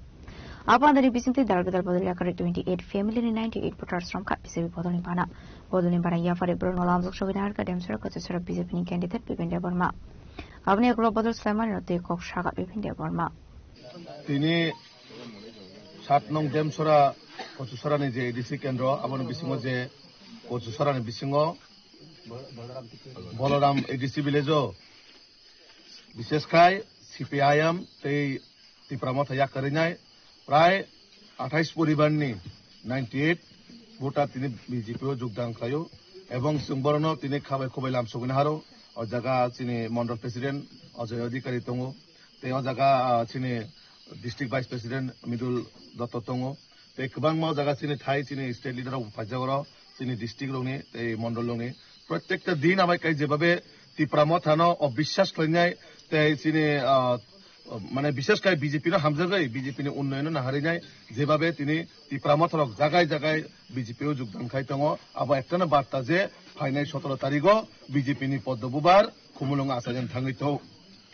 Abo andani bisingtwi dal bedal bodol yakarwi twenty eight family ni ninety eight voters romkha B J P bodolni bana. Bodolni bana yaphari borokno lamjak sogwi naharkha Demsora Kochusora B J P ni candidate Bipin Debbarma. Aboni yagulo bodol swlaimanino twi kok sakha Bipin Debbarma. Tini sat nong Demsora Kochusora ni je A D C kendro, aboni bisingo je Kochusora ni bisingo Boloram A D C village o, bishesh khai C P I M tei Tipra Motha yakarwi nai prai athais poribar ni ninety eight voter tini B J P o jogdan khlaio, ebong chwng borokno tini khabai khubai lamsogwi naharo. O jaga chini mondol president Ajoy Adhikari tongo, tei o jaga, ah, chini district vice president Midul Dotto tongo. Tei kwbangma o jaga chini thai chini state leader rok bo paijak oro, chini district rokni tei mondol rokni. Protekta din abai kai jebabe Tipra Motha no obiswas khlainai tei chini, ah, mane bishesh kai B J P no hamjagwi B J P ni unnoyon no naharinai jebabe tini Tipra Motha rok jagai jagai B J P o jogdan khai tongo. Abo ektano barta je phainai sotoro tarigo B J P ni Poddo Bubar Khumulwng achaijani thangwi to-,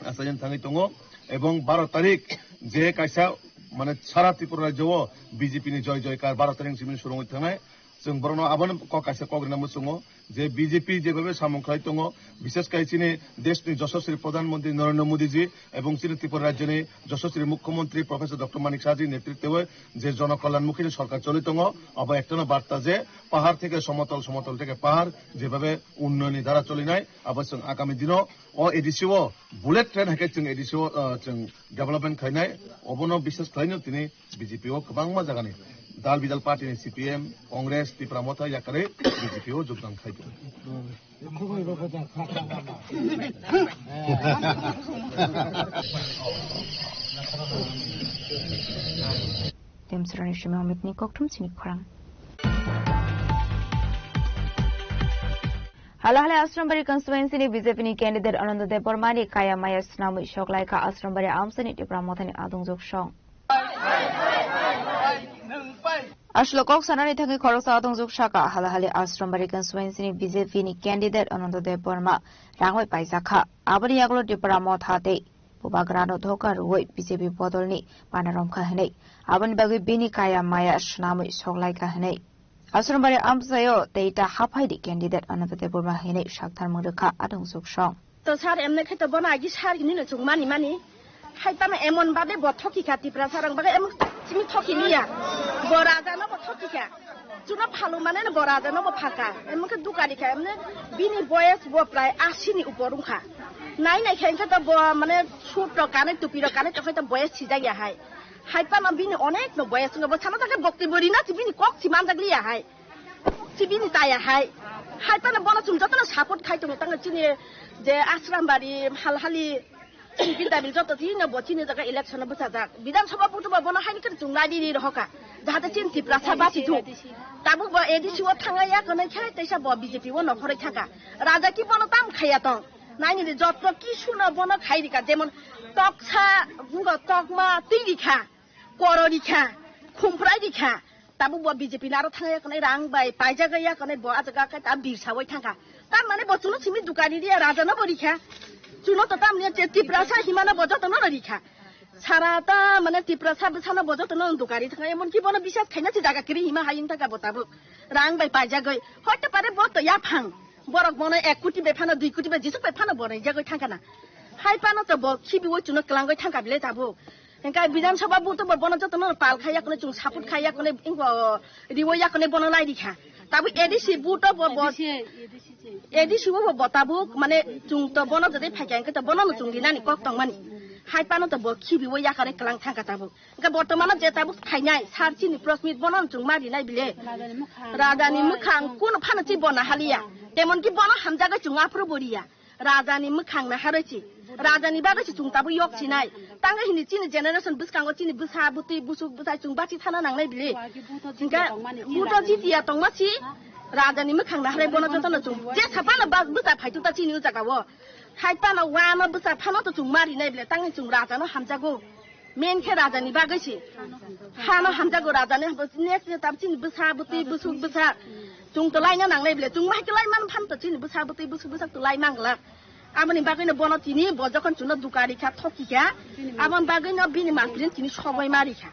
achaijani thangwi tongo. Ebong baro tarik je kaisa, mane, sara Tripura rajyo o B J P ni joy joykar baro tarik simi surungwi thangnai. Chwng borokno abono kok kaisa kok rina muchungo je B J P jebabe samung khlai tongo, bishesh kai chini deshni Joshosri Pradhan Mantri Narendra Modi ji ebong chini Tripura rajyoni Joshosri Mukhyamantri Professor Doctor Manik Saha ji netritwe je jonokolyanmukhi ni sorkar choli tongo, abo ektano barta je pahar theke somotol, somotol theke pahar jebabe unnayoni dhara cholinai, abo chwng agami dino o A D C o bullet train hai khe chwng A D C o, ah, chwng development khainai, obono bishesh khlaino tini B J P o kwbangma jagani dal bidal party ni C P M, Congress, Tipra Motha yakarwi B J P o jogdan khai tongo. Temsrani Shima Amit ni kokthum chini khorang. Halahali Ashrambari constituency ni B J P ni candidate Ananda Debbarma ni kaya maya swnamwi soklaikha Ashrambari amsani Tipra Mothani adungjwk song. Aswk kok sanani thangwi khoroksa adungjwk saka, halahali Ashrambari constituency ni B J P ni candidate Ananda Debbarma rangwi paijakha. Aboni yagulo Tipra Motha tei Bubagrano dhoka rwui B J P bodolni bana romkha hinwi. Aboni bagwi bini kaya maya swnamwi soklaikha hinwi. Asrambari amchaio tei ta haphaidi candidate Ananta Debbarma hinwi sakthar mung rwkha adungjwk song. To sir, emne khe to bono agi sir hinwi no chwng mani mani. Hai tamo emon babe bo thoki kha Tipra sarang babe emon simi thoki liya. Bo raja no bo thoki kha. Chuno phalu mane no bo raja no bo phaka. Emon khe dukari kha emne bini boyes bo prai asi ni upor wngkha. Nai nai khe to bo mane suit rok kanwi tupi rok kanwi to khe to boyes sijak ya hai. Hai pano bini onek no boyes wngkha bo sana ta khe bokti bo rina si bini kok si manjak liya hai. Si bini taya hai. Hai pano bono chwng jotono support khai tongo tangwi chini je Asrambari halhali Bidyabil joto chini bo chini jaga election o bwchajak. Bidhan Sabha butuba bono haini khe chwng nai di rohoka. Jahate chini Tiprasa basi thung. Tabuk bo A D C o thangya konai khe teisa bo B J P o nokhoroi thaka. Raja ki bono tam khaya tong. Naini di joto ki suno bono khai rika. Jemon toksa, bungo tokma, twi rikha, koro rikha, khumprai rikha. Tabuk bo B J P ni aro thangya konai rang bai paijak ya konai bo ajak khe ta birsa oi thangkha. Tam mane bo chuno simi dukani riya raja no bo rikha. Chuno to tam ni je Tiprasa himana bo joto no rikha. Sara ta mane Tiprasa bwsano bo joto no dukani thangkha. Emon ki bono bisas khaina si jaga kiri hima hayin thangkha bo tabuk. Rang bai paijak oi. Hoite pare bo to ya phang. Borok bono ek koti bai phano dui koti bai jisuk bai phano bo rijak oi thangkha na. Hai pano to bo khibi oi chuno klang oi thangkha bile tabuk. Hingke Bidhan Sabha butubo bono jotono pal khai yakone, chwng support khai yakone, ingo riwo yakone bono lai rikha. Tabuk A D C buto bo, bo, A D C, A D C o bo, bo tabuk, mane, chwng to bono jodi phaikha, hingke to bono no chwng rinani kok tongmani. Hai pano to bo khibiwo yakare klang thangkha tabuk. Hingke bortomano je tabuk phainai, sar chini press meet bono no chwng ma rinai bile. Rajani mwkhang kuno phano chi bo nahaliya. Temon ki bono hamjagwi chwng aphuru bo riya. Rajani mwkhang naharwi si. Rajani bagwi si chwng tabuk yok sinai. Tangwi hini chini generation bwskango chini bwsa bwtwi busuk bwsai chwng bachi thana nangnai bili. Hingke buto jitiya tongma si. Rajani mwkhang naharwi bono jotono chwng. Je saphano ba-, bwsa phaitu ta chini o jagao. Hai phano wano bwsa phano to chwng ma rinai bile. Tangwi chwng rajano hamjago. Main khe rajani bagwi se. Hano hamjago rajani, next year tam chini bwsa bwtwi busuk bwsa. Chwng to laina nangnai bile. Chwng bahai khe lai man phan to chini bwsa bwtwi busuk bwsa to lai manglak. Aboni bagwi no bono tini bo jokhon chwngno dukari kha, thoki kha. Aboni bagwi no bini mantri tini sobai mari kha.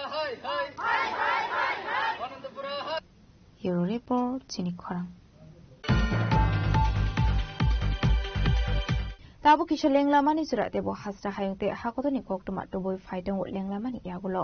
Euro report chini khorang. Tabuk kisa lenglamani chwra tebo hasra hayung tei hakotorni koktwma tubui phai tongo lenglamani yagulo.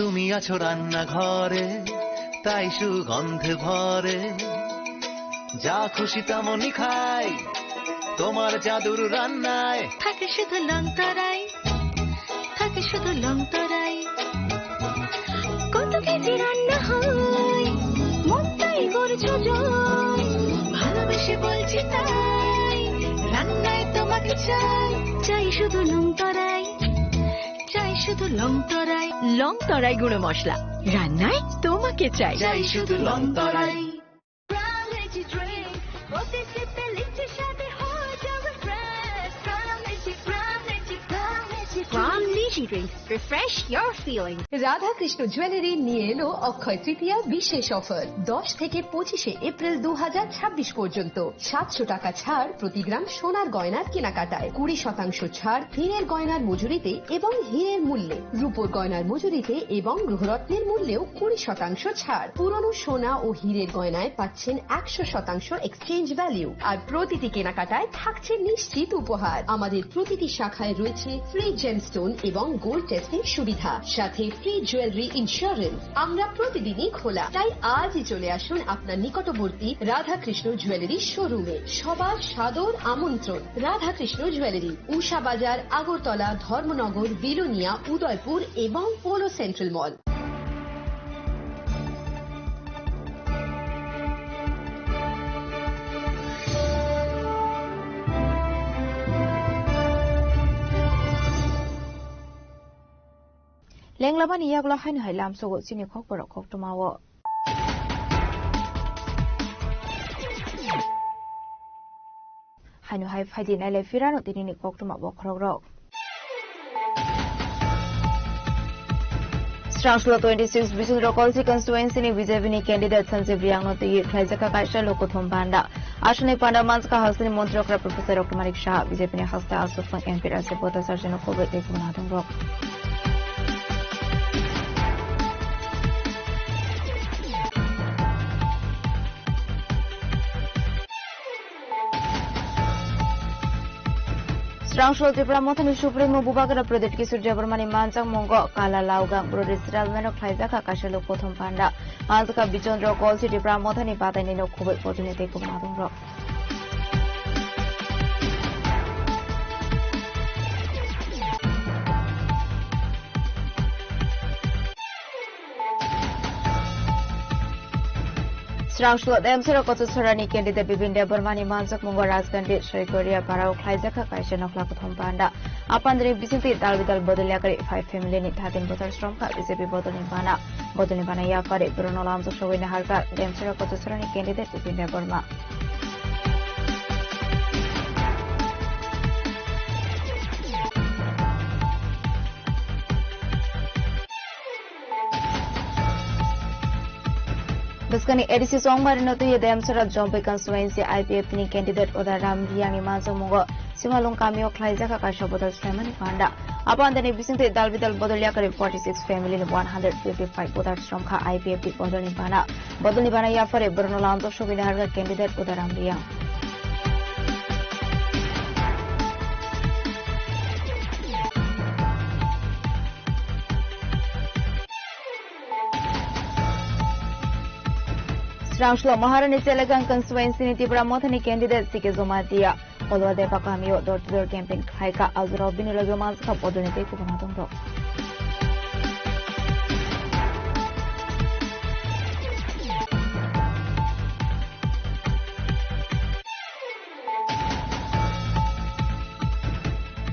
তুমি আছো রান্নাঘরে, তাই সুগন্ধে ভরে। যা খুশি তেমনই খাই, তোমার জাদুর রান্নায়। থাকে শুধু লংতরাই, থাকে শুধু লংতরাই। কত কেজি রান্না হয়, মনটাই করছো জয়। ভালোবেসে বলছি তাই, রান্নায় তোমাকে চাই। চাই শুধু লংতরাই, চাই শুধু লংতরাই। লংতরাই গুঁড়ো মশলা, রান্নায় তোমাকে চাই। চাই শুধু লংতরাই। Brown Energy Drink, প্রতি সিপে লিচি স্বাদে হয়ে যাবে fresh। Brown Energy, Brown Energy, Brown Energy Drink। Brown Energy Drink, refresh your feeling। Radhakrishna jewellery নিয়ে এলো অক্ষয় তৃতীয়া বিশেষ অফার। দশ থেকে পঁচিশে এপ্রিল দু হাজার ছাব্বিশ পর্যন্ত সাতশো টাকা ছাড় প্রতি গ্রাম সোনার গয়নার কেনাকাটায়, কুড়ি শতাংশ ছাড় হীরের গয়নার মজুরিতে এবং হীরের মূল্যে, রূপোর গয়নার মজুরিতে এবং গ্রহরত্নের মূল্যেও কুড়ি শতাংশ ছাড়। পুরনো সোনা ও হীরের গয়নায় পাচ্ছেন একশো শতাংশ এক্সচেঞ্জ ভ্যালু, আর প্রতিটি কেনাকাটায় থাকছে নিশ্চিত উপহার। আমাদের প্রতিটি শাখায় রয়েছে ফ্রি জেমস্টোন এবং গোল্ড টেস্টিং সুবিধা, সাথে ফ্রি জুয়েলারি ইন্স্যুরেন্স। আমরা প্রতিদিনই খোলা, তাই আজই চলে আসুন আপনার নিকটবর্তী রাধাকৃষ্ণ জুয়েলারি শোরুমে। সবার সাদর আমন্ত্রণ। রাধাকৃষ্ণ জুয়েলারি, উষা বাজার, আগরতলা, ধর্মনগর, বিলোনিয়া, উদয়পুর এবং polo central mall. Lenglamani yagulo haino hai lamsogo chini kokborok koktwmao. Haino hai phaidi nailai phirano tinini koktwma bokhorokrok. Srangsulo twenty six Bichondro Kolsi constituency ni B J P ni candidate Sanjib Riang no twi khlaijak kha kaisa lok kuthum panda. Aswkni panda manjak kha hasteni montri okra Professor Doctor Manik Saha, B J P ni hasta aswk M P Rajdev Bhattacharya no khobwi tei kubun adongrok. Srangsul Tripura Mothani Supremo Bubagra Pradyut Kishore Debbarmani manjakmungo Kala Laugang Brothers Railway no khlaijak kha kaisa lok kothom panda. Manjak kha Bichondro Kolsi Tripura Mothani bataini no khobwi kothoni tei kubun adongrok. Srangsulo Demsora Kochusora ni candidate Bipin Debbarma ni manjakmungo Rajgandhi Soikoria Parao khlaijak kha kaisa nokhla kothom panda. Apandri bisingtwi dal bidal bodol yakari five family ni thirteen voter sromkha B J P bodolni bana. Bodolni bana yapari borokno lamjak sogwi naharkha Demsora Kochasora ni candidate Upin Debbarma. Bwskangni A D C Chongmari no twiwi Demsora Jompui constituency I P F T ni candidate Udaram Riyang ni manjakmungo Simalung kamio khlaijak kaisa bodol swlaimani panda. Abo andani bisingtwi dal bidal bodol yakari forty six family ni one hundred fifty five voters romkha I P F T bodolni bana. Bodolni bana yapharwi borokno lamjak sogwini harkha candidate Udaram Riyang. Srangsulo Maharani Chelegang constituency ni Tipra Mothani candidate C K Jamatia. Kolwa Deba kamio door to door campaign khlaikha, ajorao bini logi manjakha bodolni tei kubun adongrok.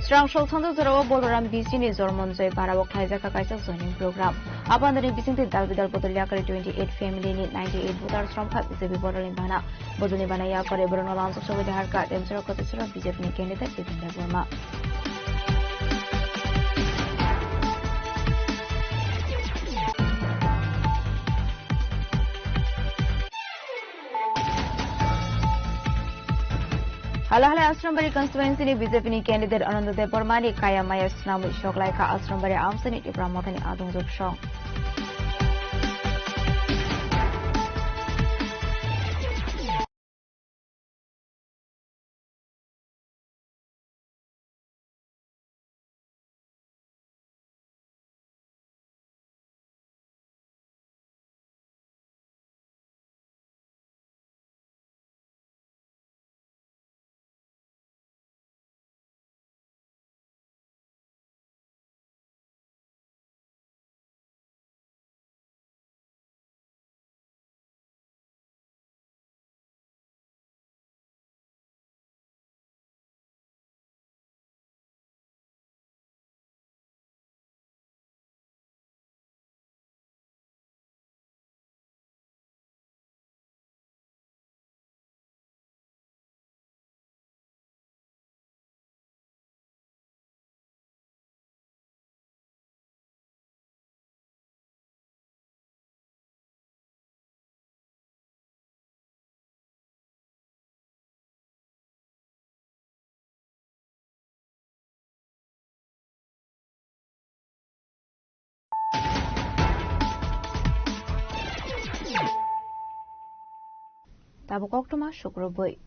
Srangsul Sanjak jorao Boloram B C ni Jormonjoy Parao khlaijakha kaisa joining program. Abandani bisingtwi dal bidal bodol yakari twenty eight family ni ninety eight voters romkha B J P bodolni bana. Bodolni bana yapari borokno lamjak sogwi naharkha Demsora Kochasora B J P ni candidate Dipendra Verma. Hala hala Asrambari constituency ni B J P ni candidate Ananda Debbarma ni kaya maya swnamwi soklaikha Asrambari amsani Tipra Mothani adongjwk song. Tabuk koktwma sukrubwi.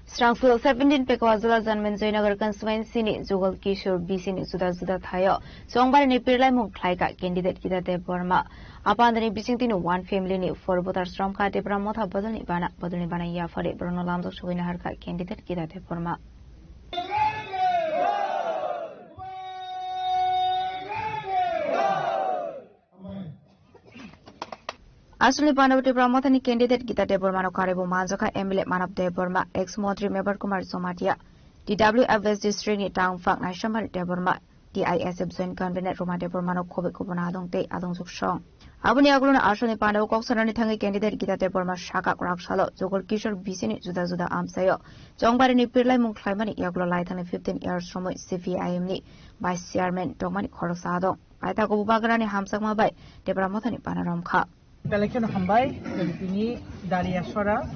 Srangfilo seventeen Pekwa Jala Janmen Joynagar constituency ni Jugal Kishore B C ni juda juda thaio Chongbarini pirlaimung khlaikha candidate Gita Debbarma. Apandani bisingtwi ni one family ni four voters romkha Tipra Motha bodolni bana, bodolni bana yaphari borokno lamjak sogwi naharkha candidate Gita Debbarma. Aswlni pandao Tipra Mothani candidate Gita Debbarmano karwi bo manjakha M L A Manav Debbarma, ex montri Mebar Kumar Jamatia, T W F West district ni Tangphak Naisambari Debbarma, T I S F joint convener Roma Debbarmano khobwi kubun adong tei adongjwk song. Aboni yagulono aswlni pandao kok sanani thangwi candidate Gita Debbarma sakha kwrak salo Jogol Kishore B C ni juda juda amchaio Chongbarini pirlaimung khlaimani yagulo laithangni fifteen years romwi C P I M ni vice chairman tongmani khoroksa adong. Paithago bubagrani hamjakma bai Tipra Mothani pana romkha. Belai kheno hambai, tini Daria Sora,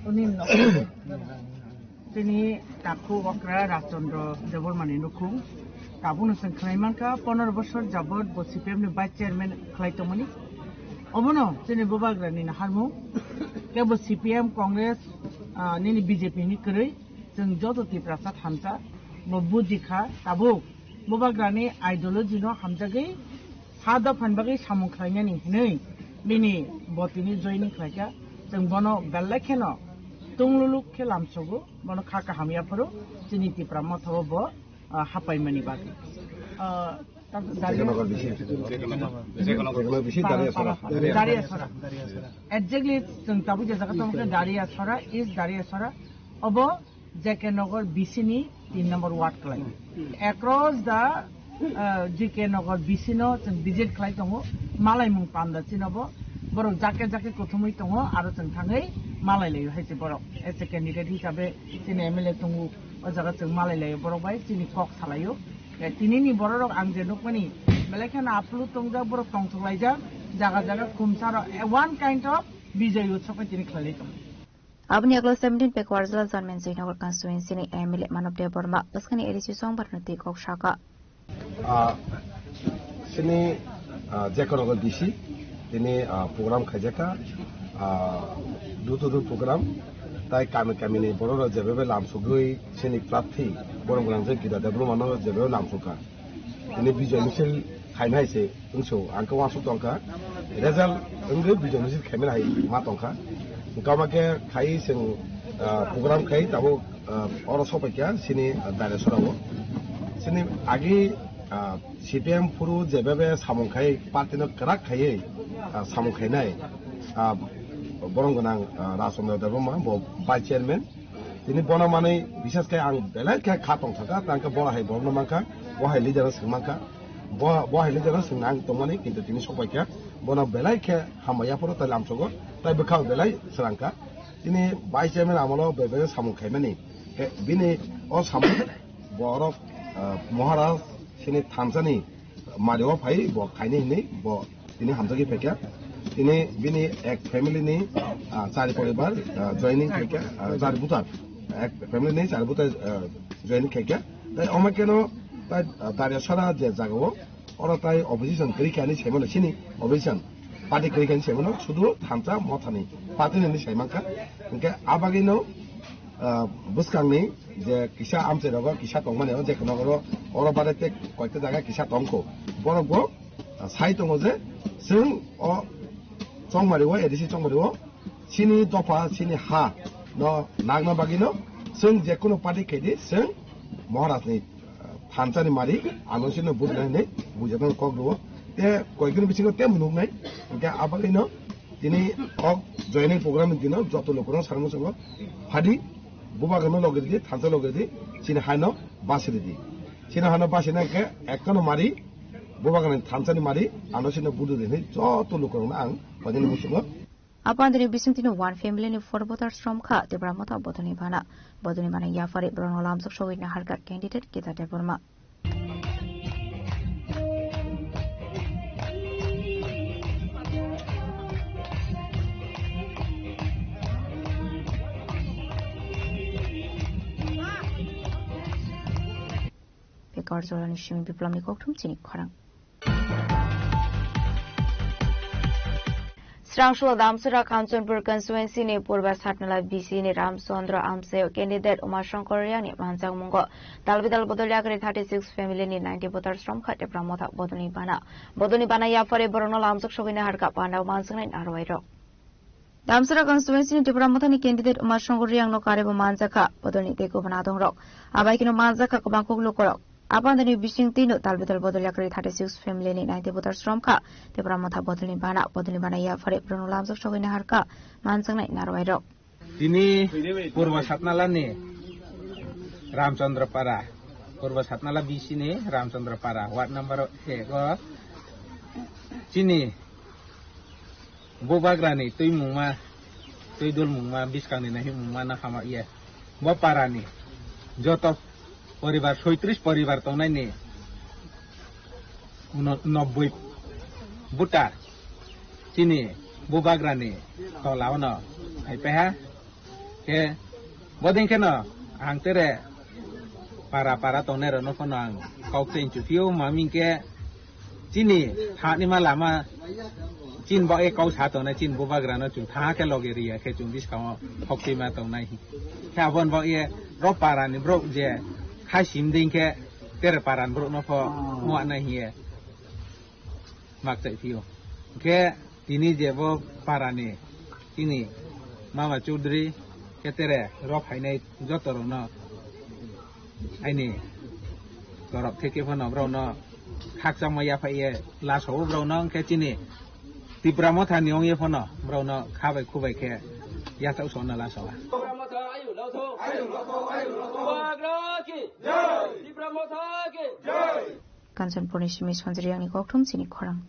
uni nok-, tini takhu okra Rajchandra Debbarmani nukhung. Tabukno chwng khlai mankha, pondro bosor jabot bo C P M ni vice chairman khlai tongmani. Obono chini bubagrani naharmung. Kebo C P M, Congress, ah, nini B J P ni kwrwi, chwng joto Tiprasa thansa, bo bujikha, tabuk bubagrani ideology no hamjagwi sa dophani bagwi samung khlainani hinwi bini bo tini joining khlaikha. Chwng bono belai kheno tungluluk khe lamsogo, bono kha kaham yapharo chini Tipra Motha o bo, ah, hapaimani bagwi. Ah, Jeknogar bisi. Jeknogar bisi, Para, Daria Sora. Para, Para. Daria Sora. Exactly, chwng tabuk je jaga tongkhe Daria Sora, is Daria Sora. Obo J K Nagar B C ni tin number ward kwlai. Across the, uh, J K Nagar B C no chwng visit khlai tongo, malaimung panda chinobo, borok jake jake kuthumwi tongo, aro chwng thangwi malai laio hai se borok. As a candidate hisabe chini M L A tongo, o jaga chwng malai laio borok bai, chini kok salaio. Eh, tini ni bororok ang je nukmani, belai kheno aplu tongjak, borok tongthok laijak, jaga jaga khumsaro, eh, one kind of Bijay Utsav bai tini khlai lai tongo. Aboni aglo seventeen Pekuar jila Janmen Joynagar constituency ni M L A Manob Debbarma bwskangni A D C song barno twi kok saka. Ah, sini, ah, J K Nagar D C, tini, ah, program khaijaka, ah, door to door program, tai kami kami ni borok rok jebe lamsugwi sini prarthi borok gwnang je Gita Debbarma no jebe lamsuka. Tini bijoy misil khainai se wngso, ang khe uansuk tongkha. Result wngwi bijoy misil khaimani hai ma tongkha. Wngkha ma khe khai chwng, ah, program khai tabuk, ah, oro sopaikha sini, ah, Dairesora o. Sini agi, ah, C P M phuru jebebe samung khai party no kwrak khaiwi, ah, samung khainai, ah, borok gwnang, ah, Rajchandra Debbarma bo vice chairman. Tini bono manwi bisas khe ang belai khe kha tong thangkha, tang khe bono hai borokno mankha, bo hai leader no swng mankha, bo, bo hai leader no swng nang tongmani, kintu tini sopaikha, bono belai khe hambai yaphoro tai lamsogo, tai bwkhao belai srangkha. Tini vice chairman amolo bai bai samung khaimani, khe bini o samung borok, ah, Maharaj sini thansani mari o phai bo khaini hinwi bo tini hamjagwi phaikha. Tini bini ek family ni, ah, chari poribar, ah, joining khaikha, ah, chari butar. Ek family ni chari butar, ah, joining khaikha. Tai omo keno tai, ah, Daria Sara je jaga o, oro tai opposition kwrwi kha hinwi saimano, sini opposition party kwrwi kha hinwi saimano, sudu thansa mothani party ni hinwi saimankha. Hinkhe abagwino, ah, bwskangni je kisa amchai rogo kisa tongmani o je kono oro, oro bare tei koita jaga kisa tongkho. Borok bo, ah, sai tongo je chwng o chongmari o, A D C chongmari o chini dopha, chini ha no nangna bagwi no chwng je kono party khaidi chwng Maharaj ni, ah, thansani mari ano chini budna hinwi bujagwi kok rwo. Te koikini bisingo tei nuknai, hinkhe abagwino tini kok joining program ni dino joto lukurok sarmung chwngo phadi bubagrano logi ridi, thansa logi ridi, chini haino basi ridi. Chini haino basi nai khe ekkono mari, bubagrani thansani mari, ano chini budu di hinwi joto lukurokno ang phaidi muchungo. Apandini bisingtino one family ni four voters romkha Tipra Motha bodolni bana. Bodolni bana yaphari borokno lamjak sogwi naharkha candidate Gita Debbarma. Bekar jorani simi Biplomni kokthum chini khorang. Srangsulo Damsara Kanchanpur constituency ni Purba Satnala B C ni Ramchandra Amchaio candidate Umashankar Reang ni manjakmungo dalbidal bodol yakarwi thirty six family ni ninety voters romkha Tipra Motha bodolni bana. Bodolni bana yaphari borokno lamjak sogwi naharkha pandao manjaknai narwai rok. Damsara constituency ni Tipra Mothani candidate Umashankar Reang no karwi bo manjakha bodolni tei kubun adongrok. Abaikhe no manjakha kwbang kuk lukurok. Apandini bisingtwi no dalbidal bodol yakarwi thirty six family ni ninety voters romkha Tipra Motha bodolni bana. Bodolni bana yaphari borokno lamjak sogwi naharkha manjaknai narwai rok. Tini Purba Satnala ni Ramchandra Para, Purba Satnala B C ni Ramchandra Para, ward number ego chini Bubagrani twi mungma, twi dul mungma, bwskangni nahimungma no hama ye. Bo parani joto poribar, soitris poribar tongnaini uno-, nobboi buta chini Bubagrani tola ono hai paiha. Khe bodin kheno ang tere para para tongnai rokno phano ang kok tei chupio, maming khe chini thani ma lama chin bo e kok sa tongnai, chin Bubagrano chung tha khe loge riya khe chung biskango hokti ma tongnai. Khe abon bo e ro para ni borok je khai sim ding khe tere para ni borok no pho muak nai hiye. Mak chai phio. Khe tini je bo parani chini Mama Chaudhary khe tere rok hainai joto rokno aini torok theke phano borokno khakchangma yaphai ye laso o borokno, hwnkhe chini Tipra Mothani ong ye phano borokno kha bai khu bai khe yachak sona laso a. Bubagra ki jai! Tipra Motha ki jai! Kanchanpurni simi Sanjiri Riangni kokthum chini khorang.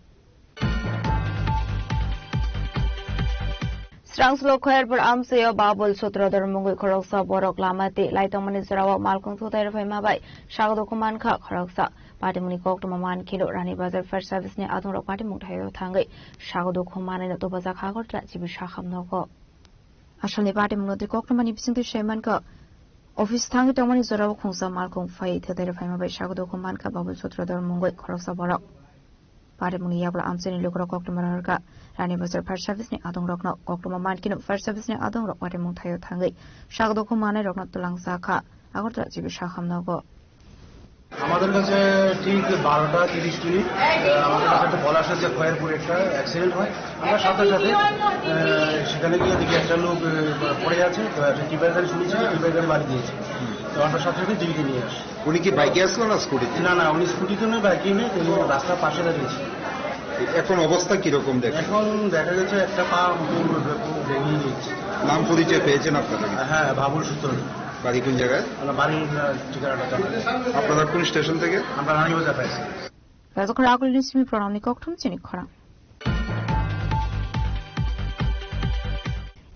Srangsulo Khairpur amchaio Babul Sutradhar mungwi khoroksa borok lama tei lai tongmani jorao malkhung thutai rwphaima bai sak dukhu mankha khoroksa. Patimungni koktwma mankheno Rani Bazar Fire Service ni adongrok patimung thaio thangwi sak dukhu manwino tubajak Agartala G B Sakham nogo. Asalni patimungno tei koktwmani bisingtwi sai mankha, office thangwi tongmani jorao khungsa malkhung phai thutai rwphaima bai sak dukhu mankha Babul Sutradhar mungwi khoroksa borok. Patimungni yagulo amchaini lukurok koktwma rohorkha. Rani Bazar Fire Service ni adongrokno koktwma mankheno Fire Service ni adongrok patimung thaio thangwi sak dukhu manwirokno twlangjakha Agartala G B Sakham nogo. আমাদের কাছে ঠিক বারোটা তিরিশ মিনিট, আহ, আমাদের কাছে একটা কল আসে যে খয়েরপুরে একটা অ্যাক্সিডেন্ট হয়। আমরা সাথে সাথে, আহ, সেখানে গিয়ে দেখি একটা লোক, আহ, পড়ে আছে, তো একটা টিউবওয়েল গাড়ি শুনেছি, টিউবওয়েল গাড়ি বাড়ি দিয়েছে। তো আমরা সাথে সাথে জিবিকে নিয়ে আসি। উনি কি বাইকে আসলো না স্কুটিতে? না, না, উনি স্কুটিতে নয়, বাইকে নেই, উনি রাস্তার পাশে দাঁড়িয়েছে। এখন অবস্থা কিরকম দেখেন? এখন দেখা গেছে একটা পা পুরো ভেঙে গিয়েছে। নাম পরিচয় পেয়েছেন আপনারা? হ্যাঁ, বাবুল সূত্র। বাড়ি কোন জায়গায়? আমরা বাড়ির, আহ, ঠিকানাটা জানা নেই। আপনারা কোন স্টেশন থেকে? আমরা রানীবাজার পাইছি। Rajak Ragul ni simi program ni kokthum chini khorang.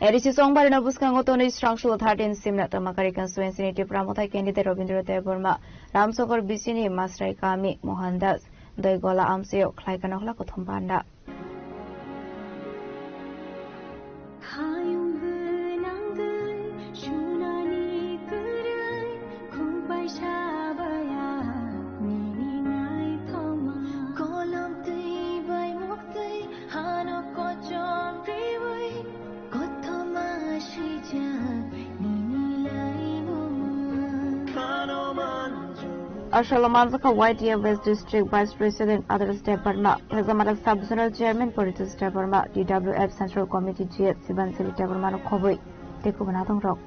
A D C Chongbarino bwskango tonwi Srangsulo thirteen simna Tamakari constituency ni Tipra Mothai candidate Robindra Debbarma, Ramsongkor bisini Masrai kami Mohan Das, Doigola amchaio khlaikha nokhla kothom panda. Hayung gwnangwi sunani kwrwi khukbai sabaya nini naithoma. Kolom twi bai muktwi hano kochom twiwi kothoma swijak nini laimungma. Asalo manjakha Y T F West District Vice President Adarsh Debbarma, Khajamara Sub Zonal Chairman Poritos Debbarma, T W F Central Committee G S Sibansiri Debbarma no khobwi tei kubun adongrok.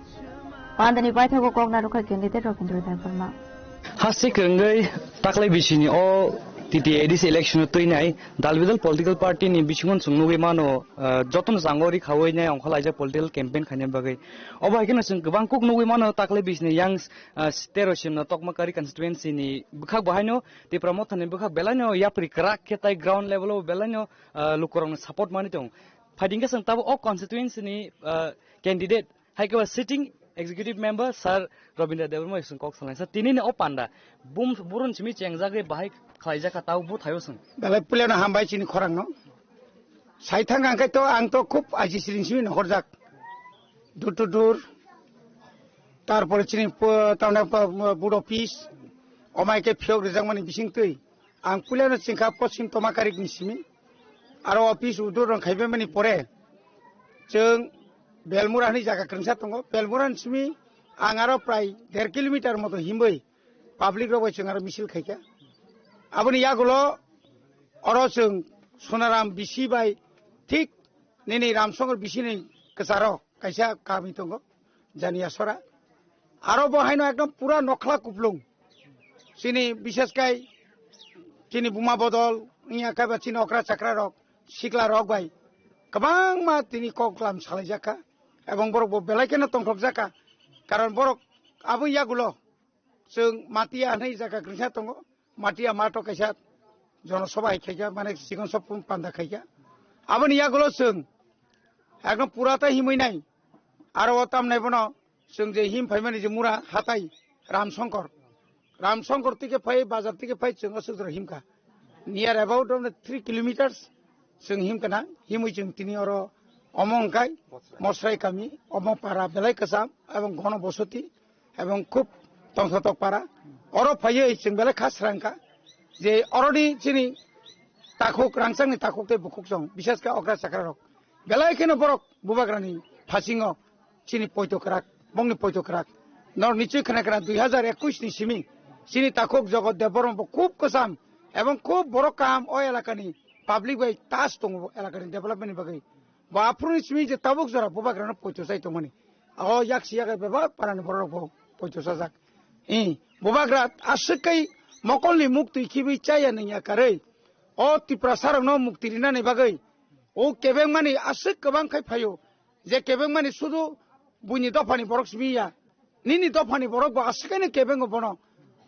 Pandani paithago kok narwkha candidate Robindra Debbarma. Hasti kwrwngwi taklai bisini o T T A D C election o twinai dal bidal political party ni bisingo chwng nugwi mano, ah, jotono chango ri khawi nai ongkhorlaijak political campaign khaina bagwi. Obo hai kheno chwng kwbang kuk nugwi mano taklai bisini yang ah, tero simno Tokmakari constituency ni bwkhak bo haino Tipra Motha ni bwkhak belai no yapri kwrak khe tai ground level o belai no, ah, lukurok no support manwi tong. Phaiding khe chwng tabuk o constituency ni, ah, candidate hai khe ba sitting executive member Sir Robindra Debbarma chwng kok salai sir tini ni o panda bum burun simi chengjagwi bahai khlaijak kha tabuk buthaio chwng. Belai puila no hambai chini khorang no. Sai thang ang khe to ang to khub aji siring simi nokhorjak. Door to door. Tarpore chini po-, tamne po-, board office, omai khe phiyok rijakmani bising twi. Ang puilano chingkha poschim Tomakarik ni simi. Aro office udur rang khaibai mani pore. Chwng Belmura hwnwi jaga kwrwngsa tongo. Belmura ni simi ang aro prai der kilometer moto himwi public rok bai chwng aro misil khaikha. Aboni yagulo oro chwng Sonaram bisi bai thik nini Ramsongor bisini kwcharo kaisa kami tongo, Janiya Sora. Aro bo haino ekdom pura nokhla kuplung. Chini bishes kai chini buma bodol, wngya kaiba chini okra chakra rok, sikla rok bai kwbangma tini kok lam salaijakha. Ebong borok bo belai kheno tongthokjakha. Karon borok abo yagulo chwng Matia hwnwi jaga kwrwngsa tongo. Matia mato kaisa jonosoba hai khaikha, mane chikon sop panda khaikha. Aboni yagulo chwng ekdom pura ta himwi nai. Aro o tamnai bono chwng je him phaimani je mura hatai Ramsongkor. Ramsongkor tike phai, bazar tike phai chwng o sujra himkha. Near about three kilometers. Chwng him kana, himwi chwng tini oro omo hwnkhe Mosrai kami, omo para belai kwcham, ebong gono bosoti, ebong khub tongthotok para. Oro phaiwi chwng belai kha srangkha je oroni chini takhuk, rangchakni takhuk tei bukhuk chwng, bishesh khe okra chakra rok. Belai kheno borok bubagrani phasingo chini poito kwrak, bongni poito kwrak. Nor nichoi khna khna dui hazar ekush ni simi chini takhuk Jogot Debbarma bo khub kwcham ebong khub borok kaham o elakani public bai tas tongo elakani development ni bagwi. Bo aphuru ni simi je tabuk jora bubagrano poito chai tongmani. O yaksi yagai bebak parani borok bo poito chajak. I bubagra aswk kai mokolni muktwi khibi chaya nangya karwi. O Tiprasa rokno mukti rinani bagwi. O kebengmani aswk kwbang khai phaio, je kebengmani sudu buini dophani borok simi ya. nini dophani borok bo aswkaino kebengo bono.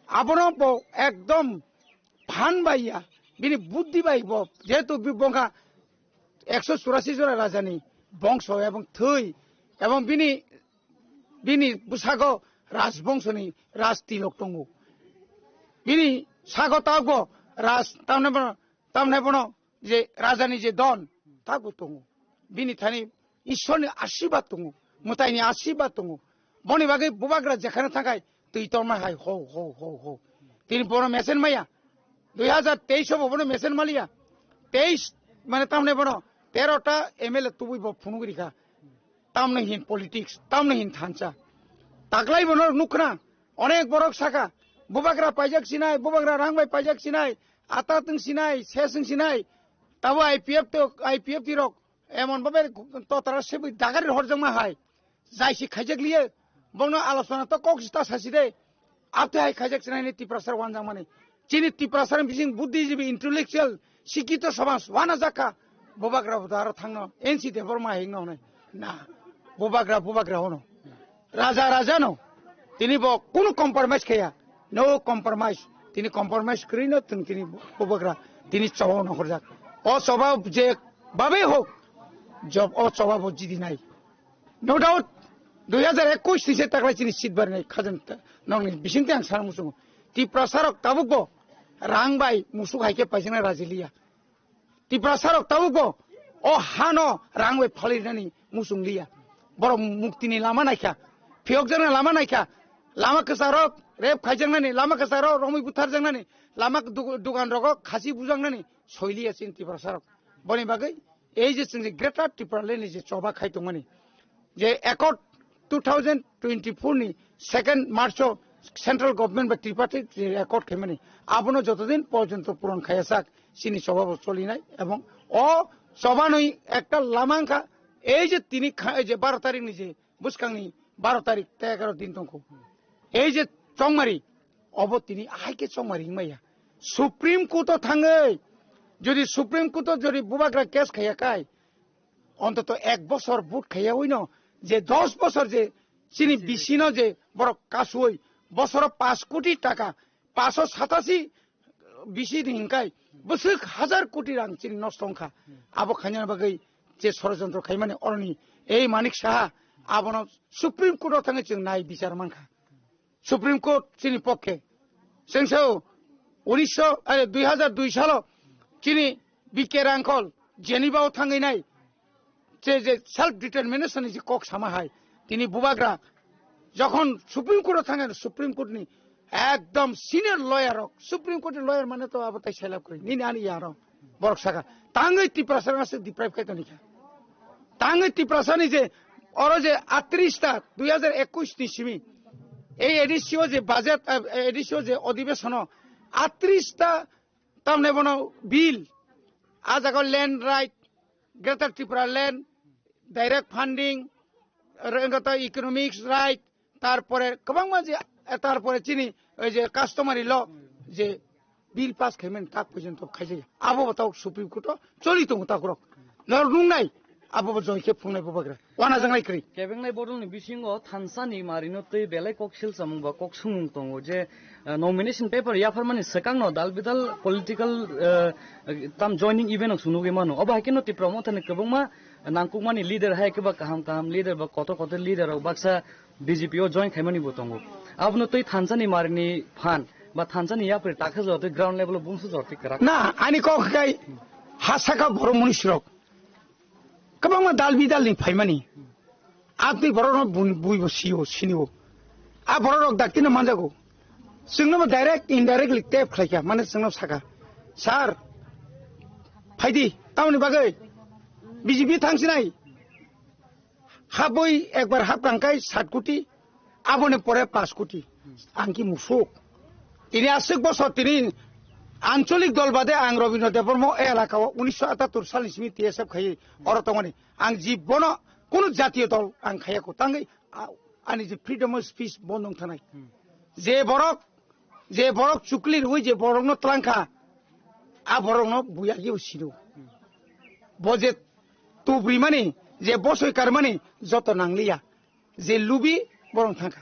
Abono bo ekdom phan bai ya, bini buddhi bai bo, jehetu bi bongkha ekso churasi jora rajani bongso ebong thwi, ebong bini, bini bwsago rajbongsoni raj tilok tongo. Bini sago tabukbo raj, tamne bono, tamne bono je rajani je don tabukbo tongo. Bini thani Ishwarni ashirbad tongo, mwtaini ashirbad tongo. Boni bagwi bubagra jekhano thangkhai twi torma hai ho ho ho ho. Tini bono mesen maya. Dui hazar teis o bo bono mesen maliya. Teis mane tamne bono tero ta M L A tubui bo phunugri kha. Tamne hin politics, tamne hin thansa. Taklai bono nukna, onek borok saka, bubagra paijak sinai, bubagra rang bai paijak sinai, ata tong sinai, se song sinai, tabo I P F to, I P F T rok emon babe totara sebui dagari horjakma hai, jaisi khaijak liye, bono alosona to kok sita sasi de, apte hai khaijak sinai ni Tiprasa wanjakmani. Chini Tiprasa bising buddhijibi intellectual, sikito samaj wana jakha, bubagra buda aro thangno, N C Debbarma hingno hwnai. Na, bubagra, bubagra hono. Raja, raja no. Tini bo kunu compromise khaya. No compromise. Tini compromise kwrwi no tong tini bubagra. Tini choba no horjak. O choba je babe hok. Job o choba bo jidi nai. No doubt. Dui hazar ekush ni se taklai chini seat bar nai khajan ta-, nong ni bising te ang sana musungo. Tiprasa rok tabuk bo rang bai musuk hai khe paisana raji liya. Tiprasa rok tabuk bo o hano rang bai phalirnani muchung liya. Borok muktini lama naikha, phiyokjaknani lama naikha, lama kwcharo rep khaijaknani, lama kwcharo romwi butharjaknani, lama du-, dukan rogo khasi bujaknani soi liya chini Tiprasa rok. Boni bagwi ei je chwng je Greater Tipraland ni je choba khai tongmani, je accord two thousand twenty-four ni second March o central government bai tripartite accord khaimani, abono jotodin porjonto puron khaiyasak chini choba bo cholinai, ebong o chobanoi ekta lama wngkha, ei je tini kha-, ei je baro tarik ni je bwskangni baro tarik tei egaroh din tongkho, ei je chongmari, obo tini ahai khe chongmari wngmaya. Supreme Court o thangwi, jodi Supreme Court o jodi bubagra case khaiya khai, ontoto ek bosor vote khaiya uino, je dos bosor je chini B C no je borok kasui, bosoro pash koti taka, pash o satasi B C ni hinkai bwswk hazar koti rang chini nosto wngkha. Abo khaina bagwi je sorojontro khaimani oroni ei Manik Saha abono Supreme Court o thangwi chwng nai bichar mankha. Supreme Court chini pokke. Chwng sao unisho, are, dui hazar dui salo chini B K Rangkhol Geneva o thangwi nai je, je self determination ni je kok sama hai. Tini bubagra jokhon Supreme Court o thangwi, Supreme Court ni ekdom senior lawyer rok, Supreme Court ni lawyer mane to abo tai selap kri. Nini ani ya rok. Borok saka, tangwi Tiprasa rang se deprive khai toni kha. Tangwi Tiprasa ni je oro je atris ta dui hazar ekush ni simi ei A D C o je budget, eh, A D C o je odhibesono atris ta tamne bono bill, a jaga land right, Greater Tripura land, direct funding, r-, engato economics right, tarpore kwbangma je, tarpore chini oi je customary law je bill pass khaimani tak porjonto khaijak ya. Abo bo tabuk Supreme Court o choli tongo takhorok. Norok nungnai, abo bo joi khe phungnai bubagra. Wana jangnai kwrwi. Kebengnai bodolni bisingo thansa ni marino tei belai kok silchamung ba kok sumung tongo je, eh, nomination paper yapharmani swkangno dal bidal political, eh, tam joining event rok swnugwi mano. Obo hai kheno Tipra Mothani kwbangma nangkukmani leader hai khe ba kaham kaham leader ba kotor kotor leader rok baksa B J P o join khaimani bo tongo. Abono tei thansa ni marini phan ba thansa ni yapri takha jora tei ground level o bungsu jora tei kwrak. Na, ani kok khai ha saka borok munisrok. Kwbangma dal bidal ni phaimani. Atwi borok no bun-, bui bo sio, sinio. A borok rok dakti no manjago. Chwngno bo direct, indirectly tap khlai kha, mane chwngno saka, "Sir, phaidi, tamoni bagwi B J P thang sinai?" Habwi ekbar hap kang kai sat koti, aboni pore pash koti. Ang ki musuk. Tini aswk bosor tini ancholik dol bade ang Robindra Debbarma o elaka o unisho atattor salni simi T S F khai oro tongmani. Ang jibono kunu jatiyo dol ang khaya ko. Tangwi a-, ani je freedom of speech bondo wng thanai. Je borok, je borok chukli rwi je borokno tlangkha, a borokno buya kebo sino. Bo je tubrimani, je bosoi karmani joto nangliya. Je lubi borok thangkha.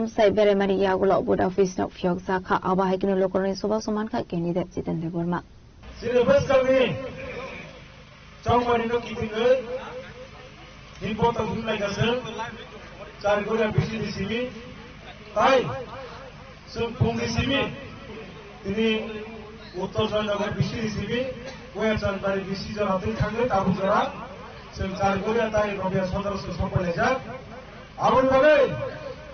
Tamsai Beraimari yagulo Buddha Office no phiyok jakha. Abo hai kheno lukurokni chubachu mankha candidate Jiten Debbarma. Chini bwskangni chongmani no kitingwi himbo tong himlai kasem chari goria bisi ni simi tai sung pung ni simi tini uttor joynagar bisi ni simi waya chandari bisi jora twi thangwi tabuk jora sung chari goria tai robia sodor sung sopolaijak. Aboni bagwi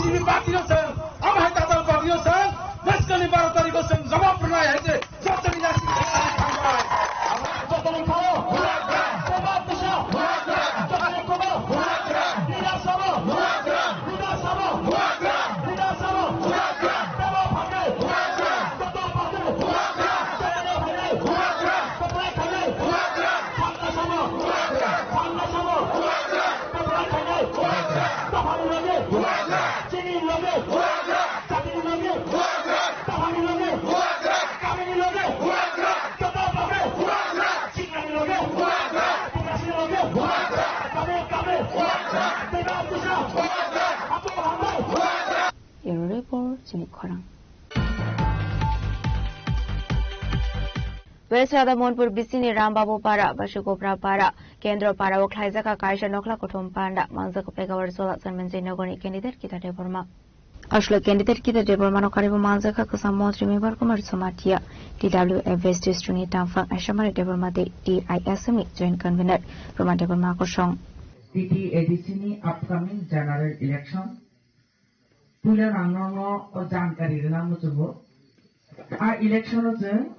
B J P party no seng, amo hai tatal party no seng, bwskangni baro tarikh o seng jawab rwnai hai se, joto ni yasi thangbai. Joto ni thao, jawab bisa, joto ni kobo, Bidhan Sabha, Bidhan Sabha, Bidhan Sabha, Bebo Phangai, joto party, joto Phangai, Phangai Sabha, Phangai Sabha, joto Phangai, Taphani loge, chini loge, chakri loge, taphani loge, kamini loge, joto loge, chiknani loge, tiprasini loge, kame kame, teba tusa, apo hambai. Bureau Report, Chini Khorang. West Radamonpur bisini Rambabu Para, Bashigopra Para, Kendro Para o khlaijak kaisa nokhla kuthum panda, manjak Pegawar Jola Chairman Jai Nogorni candidate Kita Debbarma. Aswk candidate Kita Debbarma no karibo manjak kha kwcham montri Mebar Kumar Jamatia, T W F West District ni Tamphang Asamari Debbarma de T I S M ni Joint Convener Roma Debbarma kosong. T T A D C ni upcoming general election. Puila rang no no o jankari rwna muchungo. A election o chwng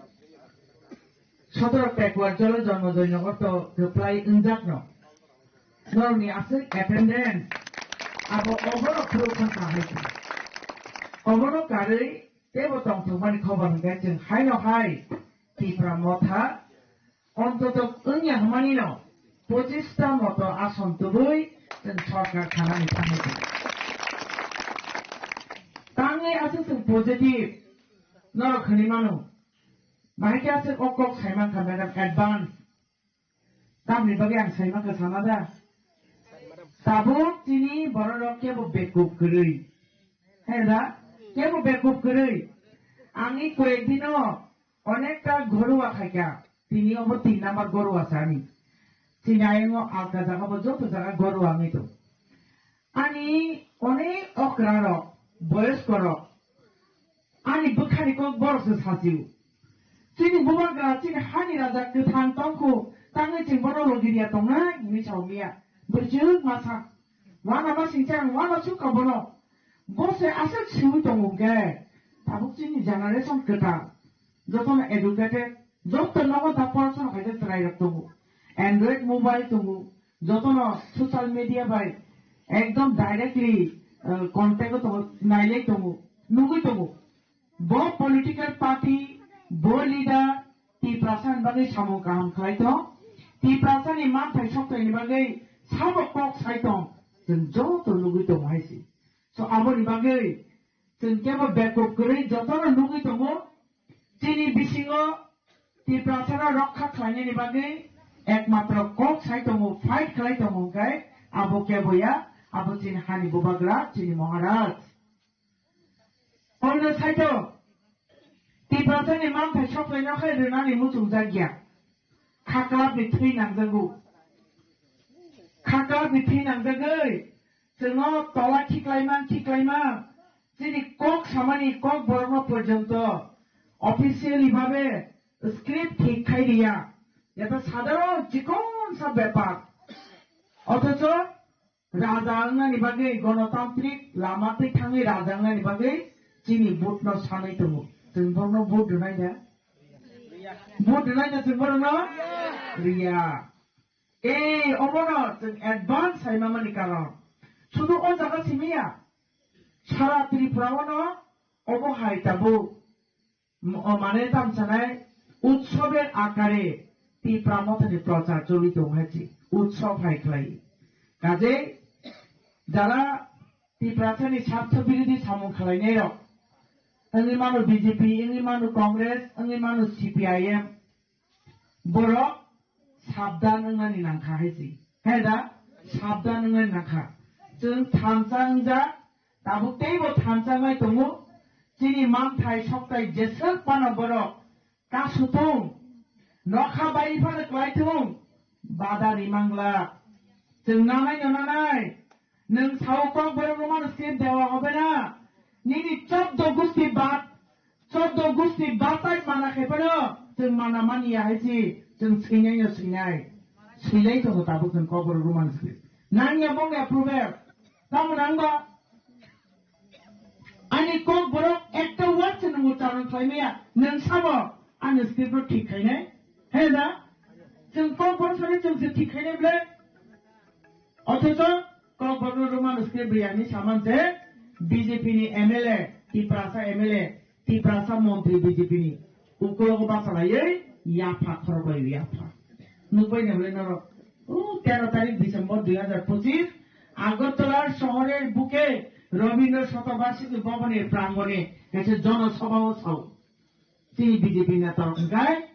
sotoro Pekuar Jolo Jonmo Joynagar to kwplai wngjak no. Norokni aswk attendance abo obono phwrwk kha hai se. Obono karwi teibo tongthokmani khobor hwnkhe chwng haino hai Tipra Motha Ontoto wngya hwnmani no pochista moto ason tubui chwng sorkar khanani thangwi tongo. Tangwi aswk chwng positive norok hwnwi mano. Bahai khe aswk o kok sai mankha madam advance. Tamni bagwi ang sai mankha sana da? Tabuk chini bororok kebo bekup kwrwi. He da? Kebo bekup kwrwi. Ang i koyek dino Onekta goruwa khaikha, tini obo tin number goruwa se ani. Chini ayongo alka jaga bo joto jaga goruwa wngwi tongo. Ani onek okra rok, boyosko rok, ani bwkhani kok borok se sasio. Chini bubagra, chini hani raja kwthang tongkhu, tangwi chwng bono logi riya tongnai hinwi sao miya. Bwrwk masa. Wana masing chang, wana sukha bono. Bo se aswk siwi tongo hwnkhe, tabuk chini generation kwtal, jotono educated, joto nogo da porasona khaijak chwrairok tongo, Android mobile tongo, jotono social media bai ekdom directly, uh, contact o tongo, nailai tongo, nugwi tongo. Bo political party, bo leader, Tiprasa ni bagwi samung kaham khlai tong, Tiprasa ni manthai sokthai ni bagwi sabo kok sai tong, chwng joto nugwi tongo hai se. So, aboni bagwi chwng kebo bekup kwrwi jotono nugwi tongo. Chini bisingo Tiprasano rokha khlainani bagwi ekmatro kok sai tongo, fight khlai tongo hwnkhe abo kebo ya, abo chini hani bubagra, chini Maharaj. Oino saito, Tiprasani manthai sokhlaino khai rwnani muchungjak ya. Khaklapni thwi nangjago. Khaklapni thwi nangjagwi chwngno tola khiklaima, khiklaima, chini kok samani kok borokno porjonto officially babe script thik khai riya. Yata sadharon chikon sa bepar. Othocho raja wngnani bagwi, gonotantrik lama twi thangwi raja wngnani bagwi chini vote no sanwi tongo. Chwng borokno vote rwnai da? Vote rwnai da chwng borokno? Riya. Ei, omono chwng advance sai mamani karon. Sudu o jaga simi ya. Sara Tripura o no obo hai tabuk. M-, o mane tam sanai utsober akare Tipra Mothani prochar choli tong hai chi. Utsob hai khlai. Kajei jara Tiprasani sartho birodhi samung khlainai rok, wngwi mano B J P, wngwi mano Congress, wngwi mano C P I M, borok sabdan wngnani nangkha hai si. Hai da? Sabdan wngnani nangkha. Chwng thansa wngjak, tabuk teibo thansa wngnai tongo. Chini manthai soktai jeswk phano borok kasu thung, nokha bai phano klai thung, bada rimangla. Chwng nanai no nanai. Nwng sao kok borok romano script dewa hobe na? Nini choddo gusti bat, choddo gusti batai mana khe phano chwng mana mani ya hai si, chwng swinai no swinai. Swilai tongo tabuk chwng kok borok romano script. Nangya bongya approval. Tamo nangba? Ani kok borok ekta word se nwng ucharon khlai maya. Nwng sabo ani script no thik khainai? He da? Chwng kok borok sani chwng se thik khainai ble? Othocho kok borokno romano script riyani saman se B J P ni M L A, Tiprasa M L A, Tiprasa montri B J P ni. Ukulogo basa laiwi yapha khorok bai yapha. Nukbai na bole norok. O tero tarik December dui hazar pochis, Agartala shohorer buke Rabindra Shatabarshiki Bhavan er prangone kaisa jonosabha o sao. Chini B J P neta rok hwnkhe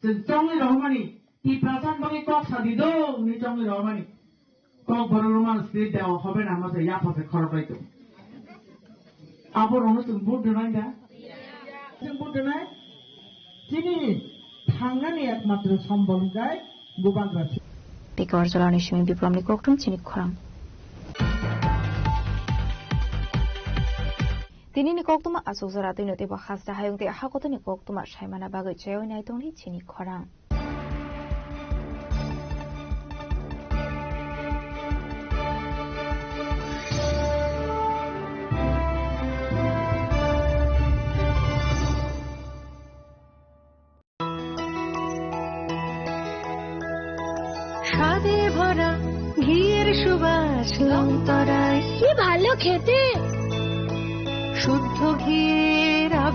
chwng chongwi rohormani, Tiprasa ni bagwi kok sadi do hwnwi chongwi rohormani. Kok borok romano script dewa hobe na ma se yapha se khorok bai tong. Abo rokno chwng vote rwnai da? Chwng vote rwnai? Chini thangnani ekmatro sombol hwnkhe Bubagra se. Tei Agartala ni simi Biprom ni kokthum chini khorang. Tini ni koktwma achukjak ratwi no teibo hasta hayung tei hakotoni koktwma saimana bagwi chaywi nai tongdi chini khorang. স্বাদে ভরা ঘিয়ের সুবাস লং তরায়। কি ভালো খেতে! শুদ্ধ ঘিয়ের আবেশ